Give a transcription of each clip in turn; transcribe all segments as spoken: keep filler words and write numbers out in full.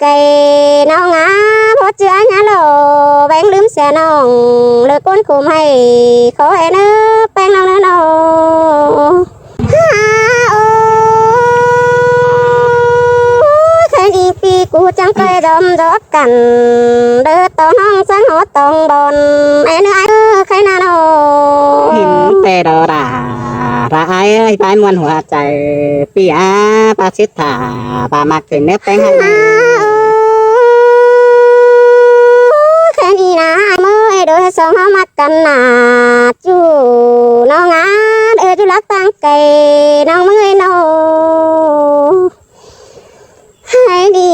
cai ꞌnọng ꞌná, báu ꞌchưa ꞌnhá lỏ ꞌvén ꞌlứm sia ꞌnọng, ꞌlới ꞌcốn khôm ꞌhạy khó ꞌhạy ꞌnớ ꞌpéng ꞌnọng ꞌnớ ꞌnớ. Hả, ôi, khen ꞌnị ꞌpi cu chắng ꞌcoi dom dó căn, đơ tó ꞌnọng ꞌsướng hó tong bon, ê ꞌnớ ai ơ khen ꞌnạ ꞌnớ. Hên ꞌtẹ đó đà, đà ai ơi, bái muôn hua chai, ꞌpi á, ba sít thả, ba ꞌmặc thử ꞌnớ ꞌpéng ꞌhặc ꞌnị. Hả, ôi, khen ꞌnị ꞌnạ, ai ꞌmưa, ê, đôi song hó ꞌmặc căn ꞌnạ, ꞌchu ꞌnọng ꞌná, đơ ꞌchu lắc ꞌtáng cai ꞌnọng ꞌmưa ꞌnớ. Hãy đi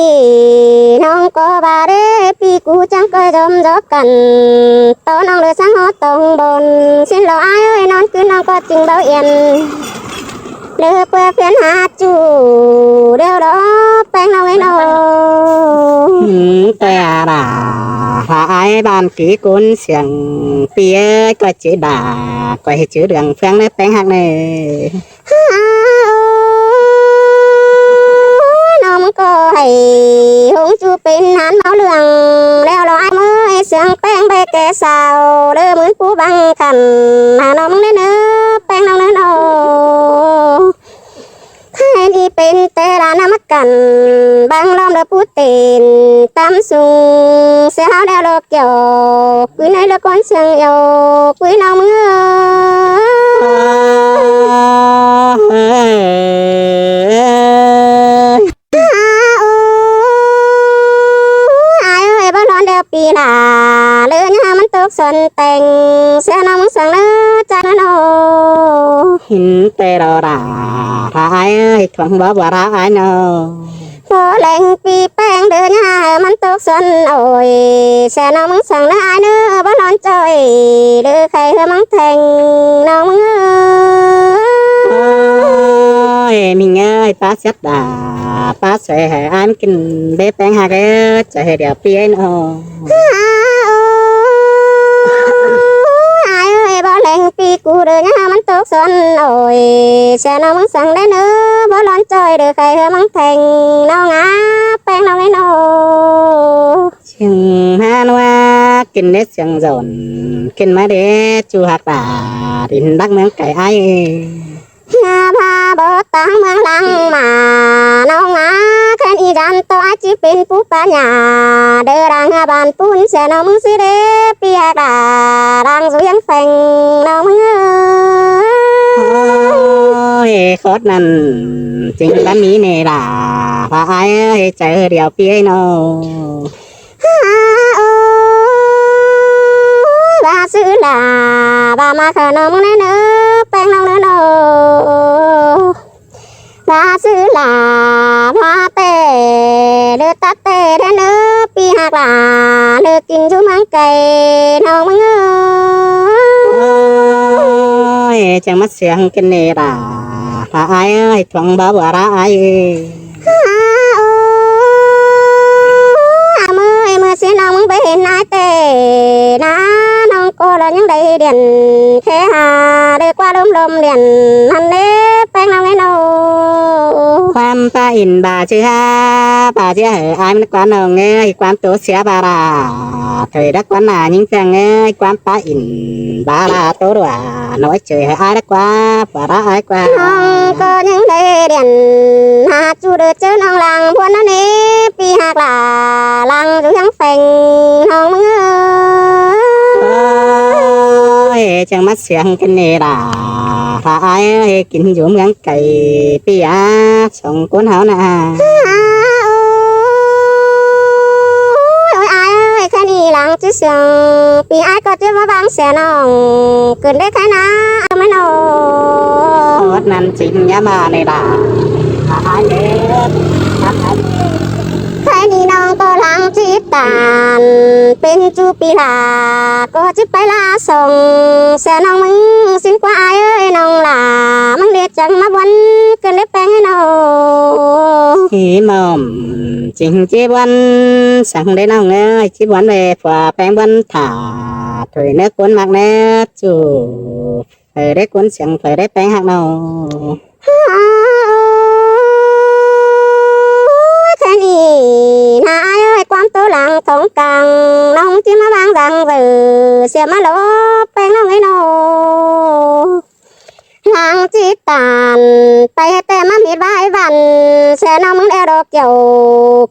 ꞌnọng ꞌcọ ba đé, ꞌpi cu chắng ꞌcoi dom dó căn, tó ꞌnọng đơ ꞌsướng hó tong bon, ꞌsịn lo ai ơi, ꞌnọng ꞌcứn ꞌnọng ꞌcọ ching báu yên. Đơ ꞌpưa phiến hả ꞌchu, đeo đó ꞌpéng ꞌnọng ꞌnớ. Hên ꞌtẹ đà, đà ai ban ký ꞌcốn siêng, ꞌpi ơi, ꞌcoi chứ đà, ꞌcoi ꞌhị chứ đường phương ꞌnớ ꞌpéng ꞌhặc ꞌnớ. Hả, ôi, ꞌnọng ꞌcọ ꞌhạy hông ꞌchu pên hán máu lương, đeo lo ai ꞌmưa ꞌsướng ꞌpéng bê kẻ sao, đơ ꞌmứn pú băng căn, hả ꞌnọng ꞌnớ ꞌnớ, ꞌpéng ꞌnọng ꞌnớ ꞌnớ. Hãy đi pên ꞌtẹ đà ꞌnắm căn, băng lom đơ pú tên, tắm sung, sia háo đeo lo kiẻo, quí ꞌnới lo ꞌcốn siêng iêu, quí ꞌnọng ꞌmưa. Ôi, ai ơi, báu lon đeo ꞌpi đà, đơ ꞌnhá ꞌmắn tốc xuân teng, sia ꞌnọng ꞌmắn sương ꞌnớ, chai ꞌnớ ꞌnớ. Hên ꞌtẹ đó đà, đà ai ơi, thuang báu bua đà ai ꞌnớ. Báu leng ꞌpi ꞌpéng đơ ꞌnhá ꞌmắn tốc xuân ôi, sia ꞌnọng ꞌmắn sương ꞌnớ ai ꞌnớ, báu lon ꞌchoi, đơ khay ꞌhứa ꞌmắn theng ꞌnọng ꞌmắn. Ôi, ꞌmính ơi, pá siết đà, pá sơi hảư ai ꞌmắn kin bế ꞌpéng ꞌhặc ơ, chả hảư điêu ꞌpi ơi ꞌnớ. Hả, ôi, ai ơi, báu leng ꞌpi cu đơ ꞌnhá ꞌmắn tốc xuân ôi, sia ꞌnọng ꞌmắn sương đé ꞌnớ, báu lon ꞌchoi, đơ khay ꞌhứa ꞌmắn theng ꞌnọng ꞌná, ꞌpéng ꞌnọng ꞌnớ ꞌnớ. Siêng hán ꞌva kin đé siêng dôn, kin ꞌmá đé ꞌchu ꞌhặc đà, đin Bắc ꞌmướng cai ai. Hả, ba báu táng ꞌmướng lăng ꞌmá, ꞌnọng ꞌná, khen ꞌnị dán tó ai ꞌchí pên pú pá nhả, đơ đang hả ban pún sia ꞌnọng ꞌmắn ꞌsứ đé, ꞌpi ꞌhặc đà, đang dú ꞌhiếng pheng ꞌnọng ꞌmắn. Ôi, khót ꞌnặn, chính bá ꞌmí ꞌnị đà, pá ai ơi, chả hảư điêu ꞌpi ơi ꞌnớ. Hả, ôi, ba ꞌsứ là, ba ꞌmá khả ꞌnọng ꞌmắn ꞌnớ ꞌnớ, ꞌpéng ꞌnọng ꞌnớ ꞌnớ. Ba ꞌsứ là, ba ꞌtẹ, đơ tắt ꞌtẹ đé ꞌnớ, ꞌpi ꞌhặc là, đơ kin dú ꞌmướng cai ꞌnọng ꞌmắn ơi. Ôi, chắng ꞌmá siêng kin ꞌnị đà, đà ai ơi, thuang báu bua đà ai. Hả, ôi, ꞌmưa, ꞌmưa ꞌsịn ꞌnọng ꞌmắn báu hên ai ꞌtẹ, ꞌná ꞌnọng ꞌcọ lo ꞌnhắng đảy điện, khe hả, đảy ꞌquá lôm lôm điện, ꞌnặn đé, ꞌpéng ꞌnọng ꞌnớ ꞌnớ. ꞌQuám pá in ba chứ hả, ba chứ hả, ai ꞌmắn ꞌquám ꞌnọng ơi, ꞌquám tô sia ba đà, thời đắc ꞌquám nả ꞌnhính pheng ơi, ꞌquám pá in ba đà tô đuả, nói chơi hả ai đắc ꞌquá, bua đà ai ꞌquá. ꞌNọng ꞌcọ ꞌnhắng đảy điện, hả ꞌchu đơ ꞌchớ ꞌnọng lăng buôn ꞌnớ ꞌnị, ꞌpi ꞌhặc là, lăng dú ꞌhiếng pheng ꞌnọng ꞌmắn ơi. Ôi, chắng ꞌmá siêng kin ꞌnị đà, đà ai ơi, kin dú ꞌmướng cai, ꞌpi á, song ꞌcốn hảư ꞌnạ. Hả, ôi, ôi, ai ơi, khen ꞌnị lăng ꞌchí siêng, ꞌpi ai ꞌcọ ꞌchí ꞌmá bang sia ꞌnọng, kin đảy khen ꞌnạ, ꞌmá ꞌnớ. Khót ꞌnặn chính ꞌnhá ꞌmá ꞌnị đà. Ai ơi, khen ꞌnị ꞌnọng ꞌcọ lăng ꞌchí tản, pên ꞌchu ꞌpi là, ꞌcọ ꞌchí pay là song, sia ꞌnọng ꞌmắn ꞌsịn ꞌquá ai ơi ꞌnọng là, ꞌmắn đảy chắng ꞌmá buôn, kin đảy ꞌpéng ꞌnớ ꞌnớ. Hi mom, chính ꞌchí buôn, săng đảy ꞌnọng ơi, ꞌchí buôn ꞌvạy, phua ꞌpéng buôn thả, thôi ꞌnớ ꞌcốn ꞌmặc ꞌnớ, ꞌchu. Phải đảy ꞌcốn siêng, phải đảy ꞌpéng ꞌhặc ꞌnớ. Ôi, khen ꞌnị, ꞌnạ cang ꞌnọng ꞌchí ꞌmá ꞌváng dáng ꞌvớ, sia ꞌmá lốp ꞌpéng ꞌnọng ới ꞌnớ. Lăng ꞌchí tản pay ꞌhế ꞌtẹ ꞌmá mết ꞌvái ꞌvặn, sia ꞌnọng ꞌmứng eo đo kiẻo,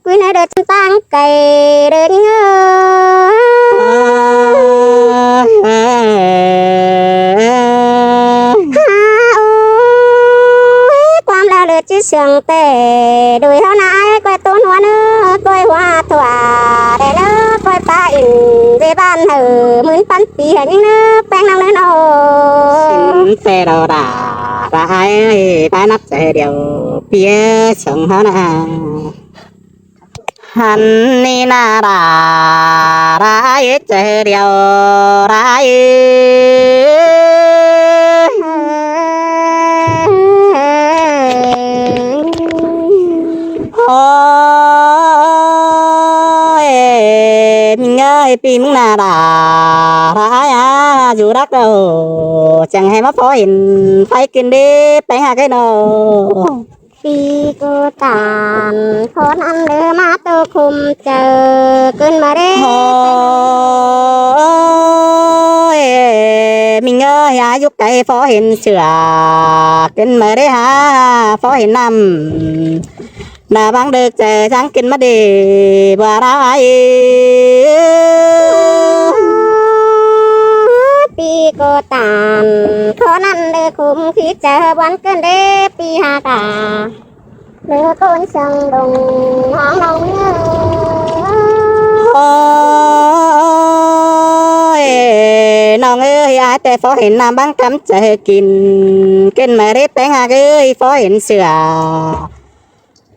ꞌquí ꞌnớ đơ ꞌchăm ꞌtáng cay đơ ꞌnhính ới. Há ôi, ꞌquám ꞌlẹo đơ ꞌchí siêng ꞌtẹ, đuổi ꞌháu ꞌnái ꞌquái ꞌtốn ꞌhua ꞌnớ, ꞌquái ꞌhua thuả đé ꞌnớ, ꞌquái pá ỉn dê ꞌván hảư ꞌmứn ꞌpắn pi hảư ꞌnhính ꞌnớ, ꞌpéng ꞌnọng ꞌnớ ꞌnớ. Sín ꞌtẹ đo đả, đả ải ới, bái nắp chaư điêu, pi ới song ꞌháu ꞌnớ. Hăn ꞌnị ꞌnạ đả, đả ải ới, chaư điêu, đả ải ới. Ôi, ꞌmính ơi, pi ꞌmứng ꞌnạ đả, đả ải a, dú đắc đâu, chắng hảư ꞌmá phó hên phái kin đế, ꞌpéng ꞌhặc ới ꞌnớ. Pi ꞌcọ tản, khó ꞌnặn đơ ꞌmá tô khum chaư, kin ꞌmá đế. Ôi, ꞌmính ơi, a dú cay phó hên sửa, kin ꞌmá đế hả, phó hên năm. Đả ꞌváng đơ chaư chắng kin ꞌmá đế, bua đao ai. Pi ꞌcọ tản, khó ꞌnặn đơ khum khi chaư buôn kin đế, pi hả tả. Đơ ꞌcốn siêng đông háng ꞌnọng ới. Ôi, ꞌnọng ơi, ải ꞌtẹ phó hên năm ꞌváng ꞌcắm chaư kin, kin ꞌmá đế, ꞌpéng ꞌhặc ới, phó hên sửa.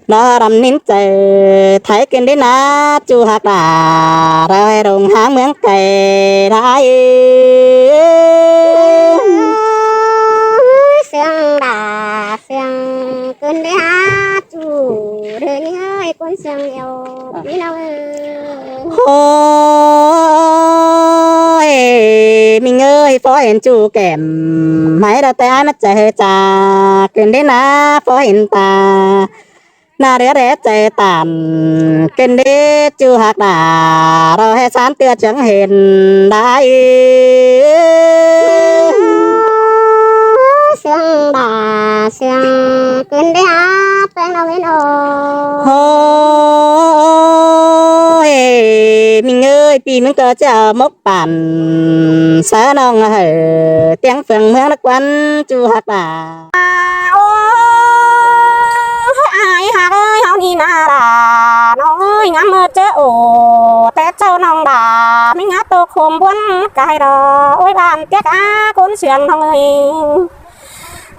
Nó đăm nín chaư, thái kin đế ꞌnạ, ꞌchu ꞌhặc đả, đao hảư đông háng ꞌmướng cay đa ải. Siêng đả, siêng kin đế hả, ꞌchu đơ ꞌnhính ới, ꞌcốn siêng eo, ꞌpi ꞌnọng ới. Ôi, ꞌmính ơi, phó hên ꞌchu kẻm, ải đa ꞌtẹ ải ꞌmá chaư hảư cha, kin đế ꞌnạ, phó hên ta. ꞌNạ đé đé chaư tản, kin đế ꞌchu ꞌhặc đả, đao hảư ꞌsán ꞌtưa chắng hên đa ải. Siêng đả, siêng kin đế hả, ꞌpéng ꞌnọng ới ꞌnớ. Ôi, ꞌmính ơi, pi ꞌmứng ꞌcọ ꞌchí au mốc pản, sa ꞌnọng hảư, ꞌtiếng phường ꞌmướng ꞌnặn ꞌquán, ꞌchu ꞌhặc đả. Ôi, ải ꞌhặc ới, ꞌháu ꞌnị ꞌnạ đả, ꞌnọng ơi, ngắm ꞌmưa ꞌchớ ổ, té ꞌchạu ꞌnọng đả, ꞌmí ngá tô khôm buôn cai đỏ, ôi, bản ꞌtiếc á, ꞌcốn siêng ꞌnọng ơi.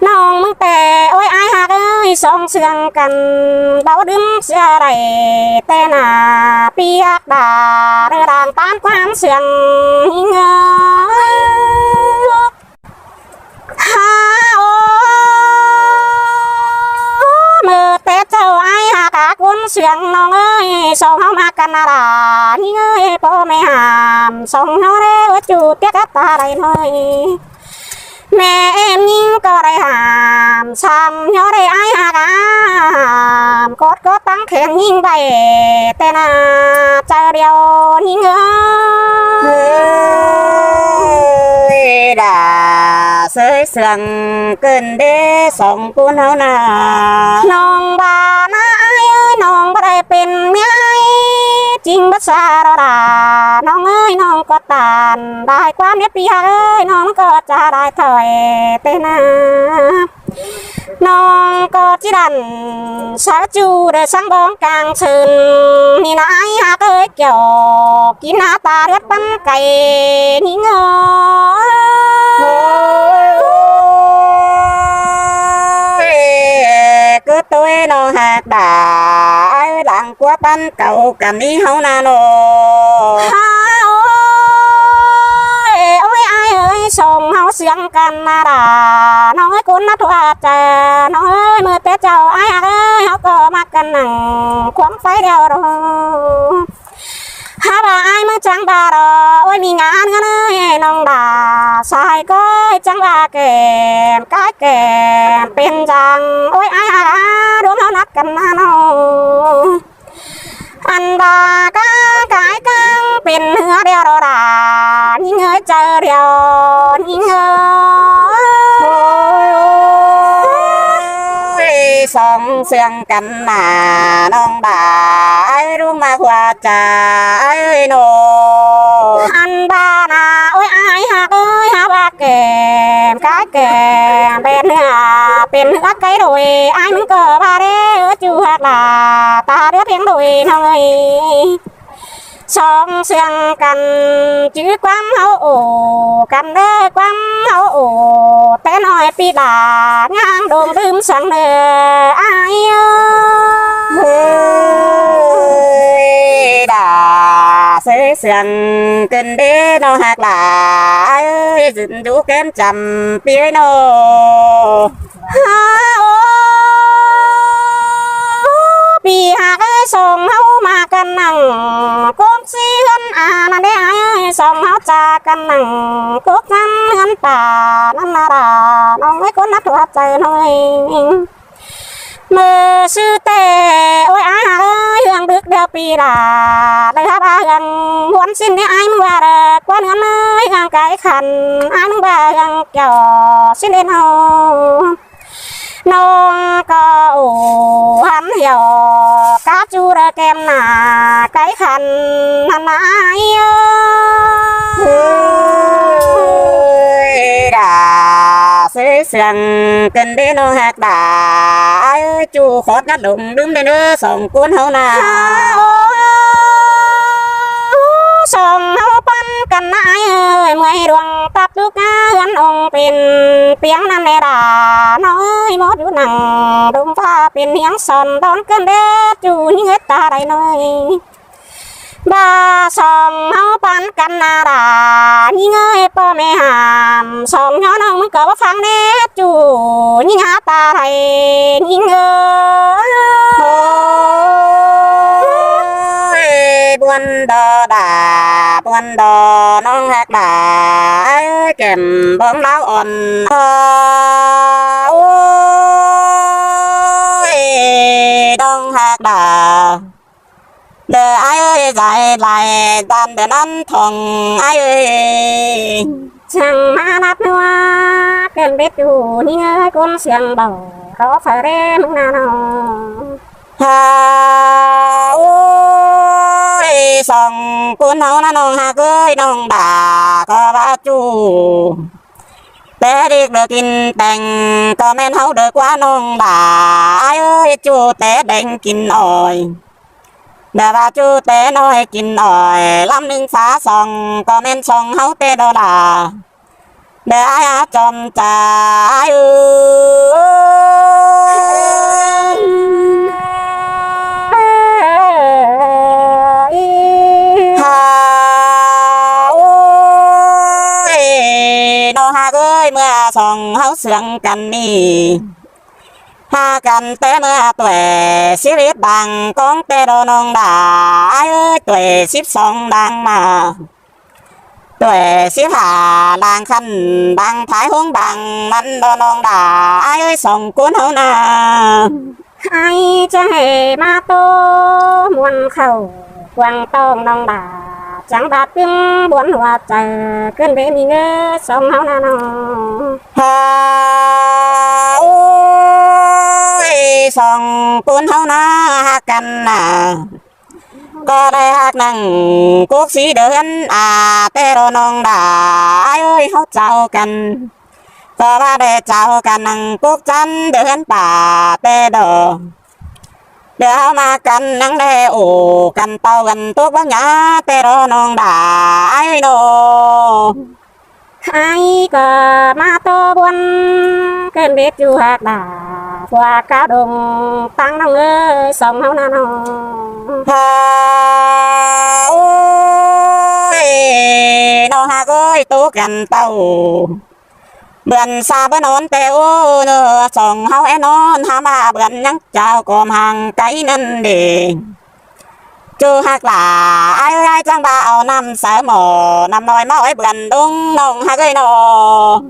ꞌNọng ꞌmứng ꞌtẹ, ôi, ải ꞌhặc ới, song siêng căn, báu đứm sia đảy, té ꞌnạ, pi ꞌhặc đả, đơ đang tán ꞌquám siêng, ꞌnhính ới. Hả ôi, ꞌmưa té ꞌchạu ải ꞌhặc ꞌcốn siêng ꞌnọng ơi, song ꞌháu ꞌmá căn ꞌnạ đả, ꞌnhính ơi, ꞌpo ꞌme hảm, song ꞌháu đé, ôi, ꞌchu ꞌtiếc cắp ta đảy ꞌnọi. ꞌMẹ ꞌếm ꞌnhính ꞌcọ đảy hảm, sam ꞌnhó đảy ải ꞌhặc hảm, cốt cốt tắng khen ꞌnhính đảy, té ꞌnạ, chaư điêu ꞌnhính ới. Ôi, đả sới siêng kin đế song ꞌcốn ꞌháu ꞌnạ. ꞌNọng báu ꞌnạ ải ới, ꞌnọng báu đảy pên ꞌmía ải, chính báu sa đo đả, ꞌnọng ơi, ꞌnọng ꞌcọ tản, đảy ꞌquám ꞌnị ꞌpi ꞌhặc ới, ꞌnọng ꞌcọ cha đảy thôi, té ꞌnạ. ꞌNọng ꞌcọ ꞌchí đăn, sa ꞌchu đảy sắng bóng cang sưn, ꞌnị ꞌnạ ải ꞌhặc ới, kiẻo kin ꞌnạ ta ꞌlượt ꞌpắn cay, ꞌnhính ới. Ôi, ôi, cứ ꞌtoi ꞌnọng ꞌhặc đả, ải lăng ꞌquá ꞌpắn cáu căn ꞌnị ꞌháu ꞌnạ ꞌnớ. Hả ôi, ôi, ải ới, song ꞌháu siêng căn ꞌnạ đả, ꞌnọng ơi, ꞌcốn ꞌnặn ꞌthoa chaư, ꞌnọng ơi, ꞌmưa té ꞌchạu ải ꞌhặc ới, ꞌháu ꞌcọ ꞌmá căn nẳng ꞌquám phái điêu đo. Hả báu ải ꞌmưa chắng báu đo, ôi, ꞌmí ngán ꞌngớn ới, ꞌnọng đả, sai ꞌcoi chắng báu kẻm, cai kẻm, pên dang, ôi, ải ꞌhặc á, đuôm ꞌháu ꞌnặp căn ꞌnạ ꞌnớ. Ăn báu cá cai cang Đeo đó là những người chơi đeo những người. Ôi, song sương căn mà nong bà ấy đúng mà hoa trà ấy nô. Ăn ba nà ôi ai hạc ơi hạc bạc kèm cái kèm bên hạc bên hạc cái đôi ai mừng cờ ba đê ơ chu hạc là ta đứa phiên đôi nong ơi. Song sương căn chứ quắm hấu ổ căn đê quắm hấu ổ té nói pi là ngang đồn đưm sương nê ai ơi. Đà sới sương cơn đê nó hạc là ai ơi dừng đủ kém chăm pi nó. Pi hạc ơi song hấu mà căn năng cốp xí hân à nà đê ai ơi song hấu cha căn năng cốp ngăn hân tà năn nà đà nong ấy cốn nắp thuạp trời nong ơi. Mơ sư tê ôi ai hạc ơi hương đức đeo pi là đời hạp à hương muốn xin đê ai mưa đờ quan hân ơi hương cái khăn ai mưa bà hương kiểu xin đê nâu. Nông có ủ hẳn hiểu cá chu ra kem nà cái khăn hẳn nà ai ơi. Đà sới sương cơn đê nông hạc đà ai ơi chu khót ngắt lùng đúng đê nơ song cuốn hấu nà. Song hấu păn căn nà ai ơi mười ruộng tạp túc ngá hươn ông pin piếng năm nè đà nói mót yu năng đông pha pin hiếng son đón cơn đế chu những hết ta đây nói. Ba song háo pán căn na đà những ơi po mẹ hàm song nhó nông mới cờ bắp phang nét chu những há ta thầy những ơi. Ôi, buôn đò đà buôn đò nông hạc đà kem bóng láo on. Ôi, nông hạc đà đờ ai ơi dài lai gian đờ năn thòng ai ơi. Chẳng má nắp nua kem bếp chu những ơi côn siang bảo có phải đêm na no. Ha ôi song cuốn hấu na nông hạc ơi nông đà có bá chu. Té điếc đờ kinh tèng có men hấu đờ quá nông đà ai ơi chu té đèn kinh ỏi. Đà bà chu té nói kinh ỏi lắm ninh phá song có men song hấu té đô đà. Đà ai á chòm chà ai ơi. Ha ôi, nông hạc ơi mưa song háo sương căn nì. Ha căn té mưa tuổi xíp ít bằng con té đô nông đà ai ơi tuổi xíp song đang mà. Tuổi xíp hà đang khăn đang thái hống bằng năn đô nông đà ai ơi song cuốn hấu na. Ai chang hê ma tô muôn khẩu quang tông nông đà. Chang bát cưng buôn hua chơ cơn bế mi ngơ sông háo na nông. Ha ôi sông cuốn háo na ha căn na. Có đai hạc năng cốc xí đơ hên à tê đô nông đà ai ơi háo chào căn. Có ba đe chào căn năng cốc chăn đơ hên bà tê đô. Đơ háo ma căn năng đe ổ căn tàu gần tốc bác nhá tê đô nông đà ai đô. Ai có ma tô buôn kênh bếp chu hạc đà qua cáo đồng tăng nông ơi sông háo na nông. Ha ôi nông hạc ơi tốc căn tàu. Bươn xa bươn ôn tê ô nơ sông háo é nón há ma bươn nhắn chào còm hàng cái năn đê. Chu hạc lả ai ơi ai chang ba ao năm sớ mò năm nói máu ấy bươn đúng nông hạc ơi nô.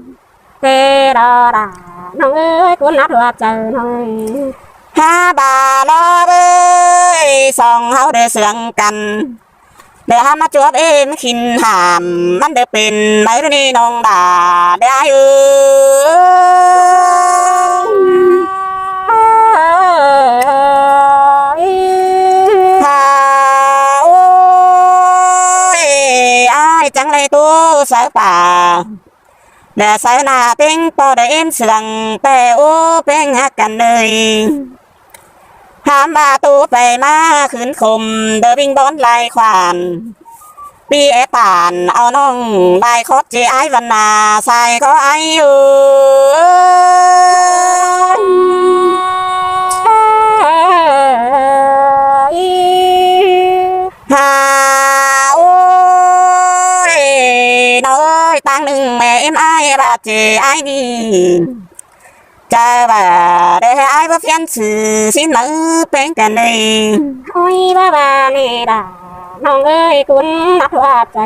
Tê đo đà nông ơi cuốn nát hoa trời nông ơi. Ha ba lo bơi sông háo đê sương căn. Đe ꞌhăm ꞌmá chuốp ꞌếm khỉn hảm, ꞌmắn đe pên máư ꞌnị ꞌnọng đa, đe ải ới. Hả ơi, ải chắng ꞌlạy ꞌtố sáư pả. Đe sáư ꞌna ꞌtếng ꞌpo đe ꞌếm sương, ꞌpẹ ú ꞌpéng ꞌhặc căn ꞌnới. Hám ꞌva ꞌtố pay ꞌmá khửn khôm, đe ꞌvinh bón lai khoản. ꞌPi é tản au ꞌnọng lai khót ꞌchí ải ꞌvắn ꞌna sai ꞌcọ ải ới. Hả ơi, ꞌnọng ơi, ꞌtáng ꞌnưng ꞌme ꞌếm ải ꞌva ꞌchí ải ꞌnị. Chả ꞌva đe ải báu phiến ꞌsứ sín máư ꞌpéng căn ꞌnới. Ôi, ꞌva ꞌva ꞌnị đa, ꞌnọng ơi, cún nắc ꞌva chaư,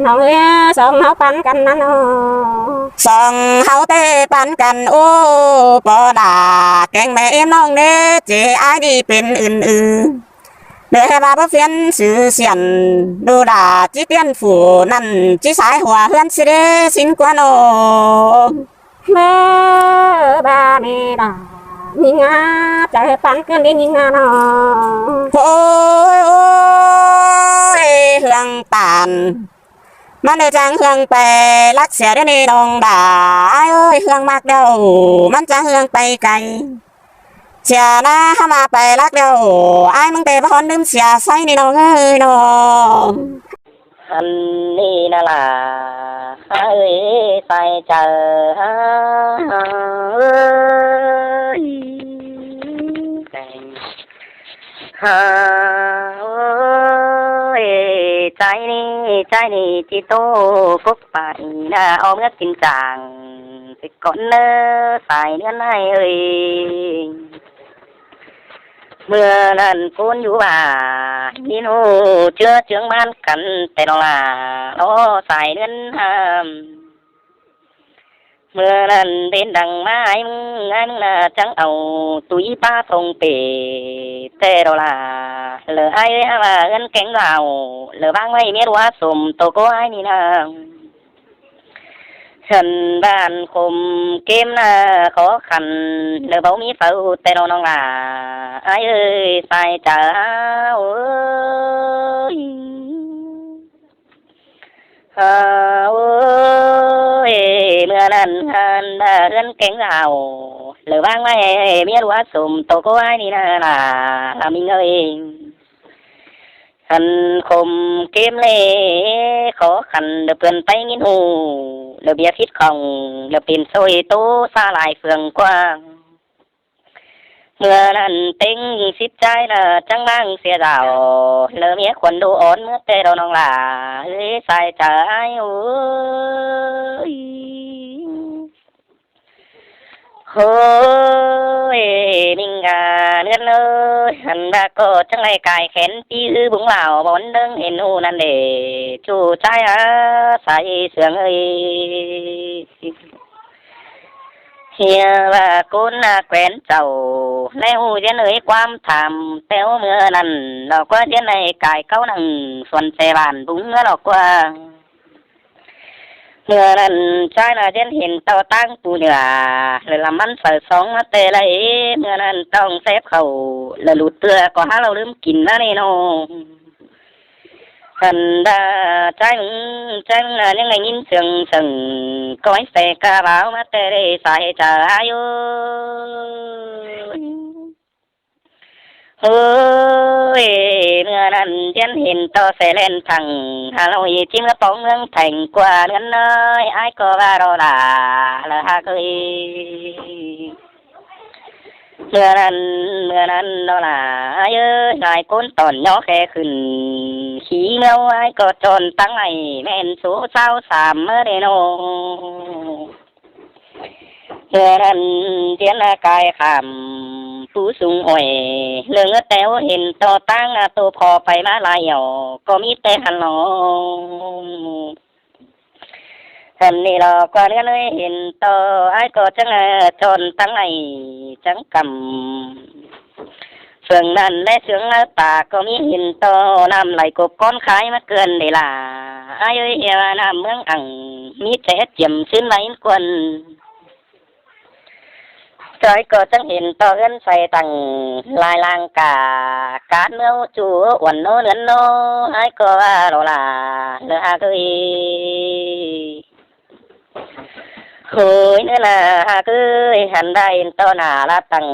ꞌnọng ơi, song ꞌháu păn căn ꞌnặn ꞌnớ. Song ꞌháu té păn căn ꞌnớ, ꞌpo đa kéng ꞌme ꞌếm ꞌnọng ꞌnớ, ꞌchí ải ꞌnị pên ứn ư. Đe ꞌva báu phiến ꞌsứ siên, đu đa ꞌchí tiên phủ ꞌnặn ꞌchí sai hua ꞌhướn ꞌsứ đé sín ꞌquá ꞌnớ. ꞌMớ ꞌva ꞌnị đa, ꞌnhính ꞌnga, chaư păn căn ꞌnị ꞌnhính ꞌnga ꞌnớ. Ôi, ôi, ꞌhương tản. ꞌMắn đe chắng ꞌhương pay lắc sia đé ꞌnị ꞌnọng đa, ải ới, ꞌhương ꞌmặc đaư, ꞌmắn chắng ꞌhương pay cay. Sia ꞌná hả ꞌmá pay lắc đaư, ải ꞌmứng té báu hón ꞌnứm sia sáư ꞌnị ꞌnọng ới ꞌnớ. Hăn ꞌnị ꞌna ꞌla, ải ới, sai chaư, hả ơi. Hả ơi, ꞌchái ꞌnị, ꞌchái ꞌnị ꞌchí ꞌtố cốc pay ꞌna ók ꞌmứa kin chang, ꞌchí cón ꞌnớ sai ꞌnưn ải ới. ꞌMưa ꞌnặn cún dú ꞌva, ꞌnhính ꞌhụ ꞌchưa ꞌchướng ꞌmán căn ꞌtẹ ꞌnọng ꞌla, lo sai ꞌnưn hả. ꞌMưa ꞌnặn pên đăng ꞌmá ải ꞌmứng, ải ꞌmứng ꞌna chắng au tui pá sông pê ꞌtẹ ꞌnọng ꞌla. Lỏ ải ới hả ꞌva ꞌhướn kéng dao, lỏ ꞌváng ꞌvạy ꞌmía ꞌlúa sôm tô ꞌcố ải ꞌnị ꞌna. Hẳn bản khôm kêm ꞌna khó khăn, lỏ báu ꞌmí phaư ꞌtẹ ꞌnọng ꞌla. Ải ới, sai chaư ơi. Hả ơi, ꞌmưa ꞌnặn hẳn ꞌva ꞌhướn kéng dao, lỏ ꞌváng ꞌvạy ꞌmía ꞌlúa sôm tô ꞌcố ải ꞌnị ꞌna ꞌla, ꞌla ꞌmính ơi. Hẳn khôm kêm ꞌlẹ khó khăn, lỏ pươn pay ꞌnhính ꞌhụ, lỏ ꞌviạk khít khong, lỏ pên ꞌsội ꞌtố sa lai phường ꞌquá. ꞌMưa ꞌnặn ꞌtếng síp ꞌchái ꞌna chắng ꞌváng sia dao, lỏ ꞌmía khuôn đu ón ꞌmứa ꞌtẹ ꞌnọng ꞌla, ới, sai chaư ải ới. Hôi, ꞌmính ꞌnga ꞌnưn ới, hẳn ꞌva ꞌcọ chắng ꞌlạy cai khén ꞌpi ꞌhứ búng lao bón ꞌlớng hên ꞌhụ ꞌnặn đé, ꞌchu ꞌchái hả sai sương ới. ꞌHia ꞌva cún ꞌna quén chảu, ꞌlé ꞌhụ ꞌdiến ới ꞌquám tham, ꞌtẹo ꞌmưa ꞌnặn lỏ ꞌquá ꞌdiến ꞌnị cai cáu nẳng suôn ꞌse bản búng ꞌmứa lỏ ꞌquá. ꞌMưa ꞌnặn ꞌchái ꞌna ꞌdiến hên ꞌto ꞌtáng pu nhưa, lỏ ꞌlắm ꞌmắn saư song ꞌmá ꞌtẹ ꞌlạy, ꞌmưa ꞌnặn ꞌtong sép khảu, lỏ lụt ꞌtưa ꞌcọ hả ꞌlẹo ꞌlứm kin ꞌna ꞌnị ꞌnớ. Hẳn ꞌva ꞌchái ꞌmứng, ꞌchái ꞌmứng ꞌna ꞌnhắng ꞌnhính sương sương, ꞌcọ ꞌmí ꞌse ca báo ꞌmá ꞌtẹ đé sai chaư ải ới. Hôi, ꞌmưa ꞌnặn ꞌdiến hên ꞌto ꞌse ꞌlen thẳng, hả ꞌlẹo ꞌchí ꞌmứa póng ꞌmướng thẻng ꞌquá ꞌnưn ới, ải ꞌcọ ꞌva ꞌló ꞌla, ꞌlạ ꞌhặc ới. ꞌMưa ꞌnặn, ꞌmưa ꞌnặn ꞌló ꞌla, ải ới, lai cốn tỏn ꞌnhó khe khửn, khí ꞌmeo ải ꞌcọ chon ꞌtáng ải, ꞌmen số sáu sam ꞌmá đé ꞌnớ. ꞌMưa ꞌnặn ꞌdiến ꞌna cai khảm, pú sung ꞌhọi, ꞌlươn ꞌngớt ꞌtẹo hên ꞌto ꞌtáng ꞌna tô pho pay ꞌmá lai ẻo, ꞌcọ ꞌmí ꞌtẹ hẳn lo. Hẳn ꞌnị lo ꞌquá ꞌnưn ới hên ꞌto, ải ꞌcọ chắng, ơ, chon ꞌtáng ải, chắng căm. Phường ꞌnặn ꞌlé ꞌsướng ꞌlá ta ꞌcọ ꞌmí hên ꞌto ꞌnặm lay cộp cón khai ꞌmá ꞌcợn đảy lả. Ái ới, ꞌhia ꞌnặm ꞌmướng ẳng ꞌmí ꞌchẹ chiêm ꞌsướng ꞌvạy ꞌqun. Chói ꞌcọ chắng hên ꞌto ꞌhướn say tẳng lai lang cả cát ꞌmứa ꞌchu uôn ꞌnớ ꞌnướn ꞌnớ. Ái ꞌcọ ꞌva lo lả ꞌnớ ꞌhặc ới. Hối ꞌnớ ꞌnạ ꞌhặc ới, hăn đảy ꞌto nả ꞌlạ tẳng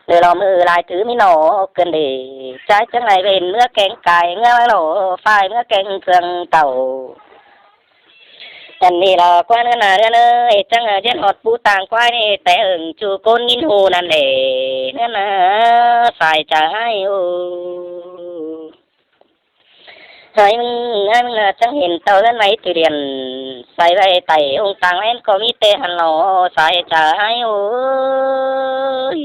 ꞌnớ lo ꞌmự lai thứ ꞌmí ꞌnọ ꞌcợn đảy. Chái chắng lai ꞌvến ꞌmứa kéng cai ꞌmứa ꞌmá lo phải ꞌmứa kéng phường tảu. Ăn ꞌnị lo ꞌquá ꞌnớ ꞌnạ ꞌnớ ới, chắng ꞌdệt ꞌhọt pú tang ꞌquái ꞌnị té ưng ꞌchu ꞌcốn ꞌnghín hu ꞌnặn đảy ꞌnớ ꞌnạ. Sai chaư ái ới. Ái ꞌmứng, ái ꞌmứng ꞌnạ chắng hên ꞌto ꞌhướn ꞌmạy từ điển sai ꞌvạy tảy ung tang ꞌén ꞌcọ ꞌmí té hăn lo sai chaư ái ới.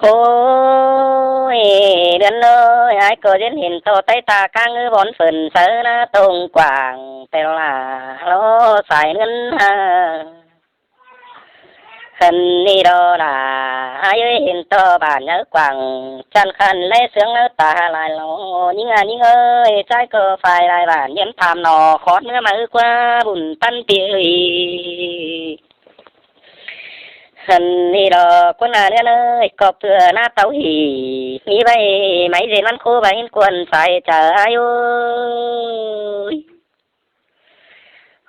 Hối ꞌnướn ới, ái ꞌcọ ꞌdệt hên ꞌto ꞌtái ta cá ngư bón phơn sáư ꞌnạ tông quảng té lo lả lo sai ꞌnướn ha. Hăn ꞌnị lo lả ái ới, hên ꞌto bản nháư quảng chăn khăn ꞌlé ꞌsướng ꞌlá ta lai lo. ꞌNhính ꞌnạ ꞌnhính ới, chái ꞌcọ phải lai bản nhiến tham ꞌnọ khót ꞌmứa ꞌmá ꞌquá bun ꞌtắn pi ới. Hăn ꞌnị lo ꞌquá ꞌnạ ꞌnớ ới, ꞌcọ ꞌpưa ꞌná táo hỉ ꞌmí ꞌvạy ꞌmạy ꞌdệt ꞌmắn khố ꞌvạy ꞌhín ꞌqun sai chaư ái ới.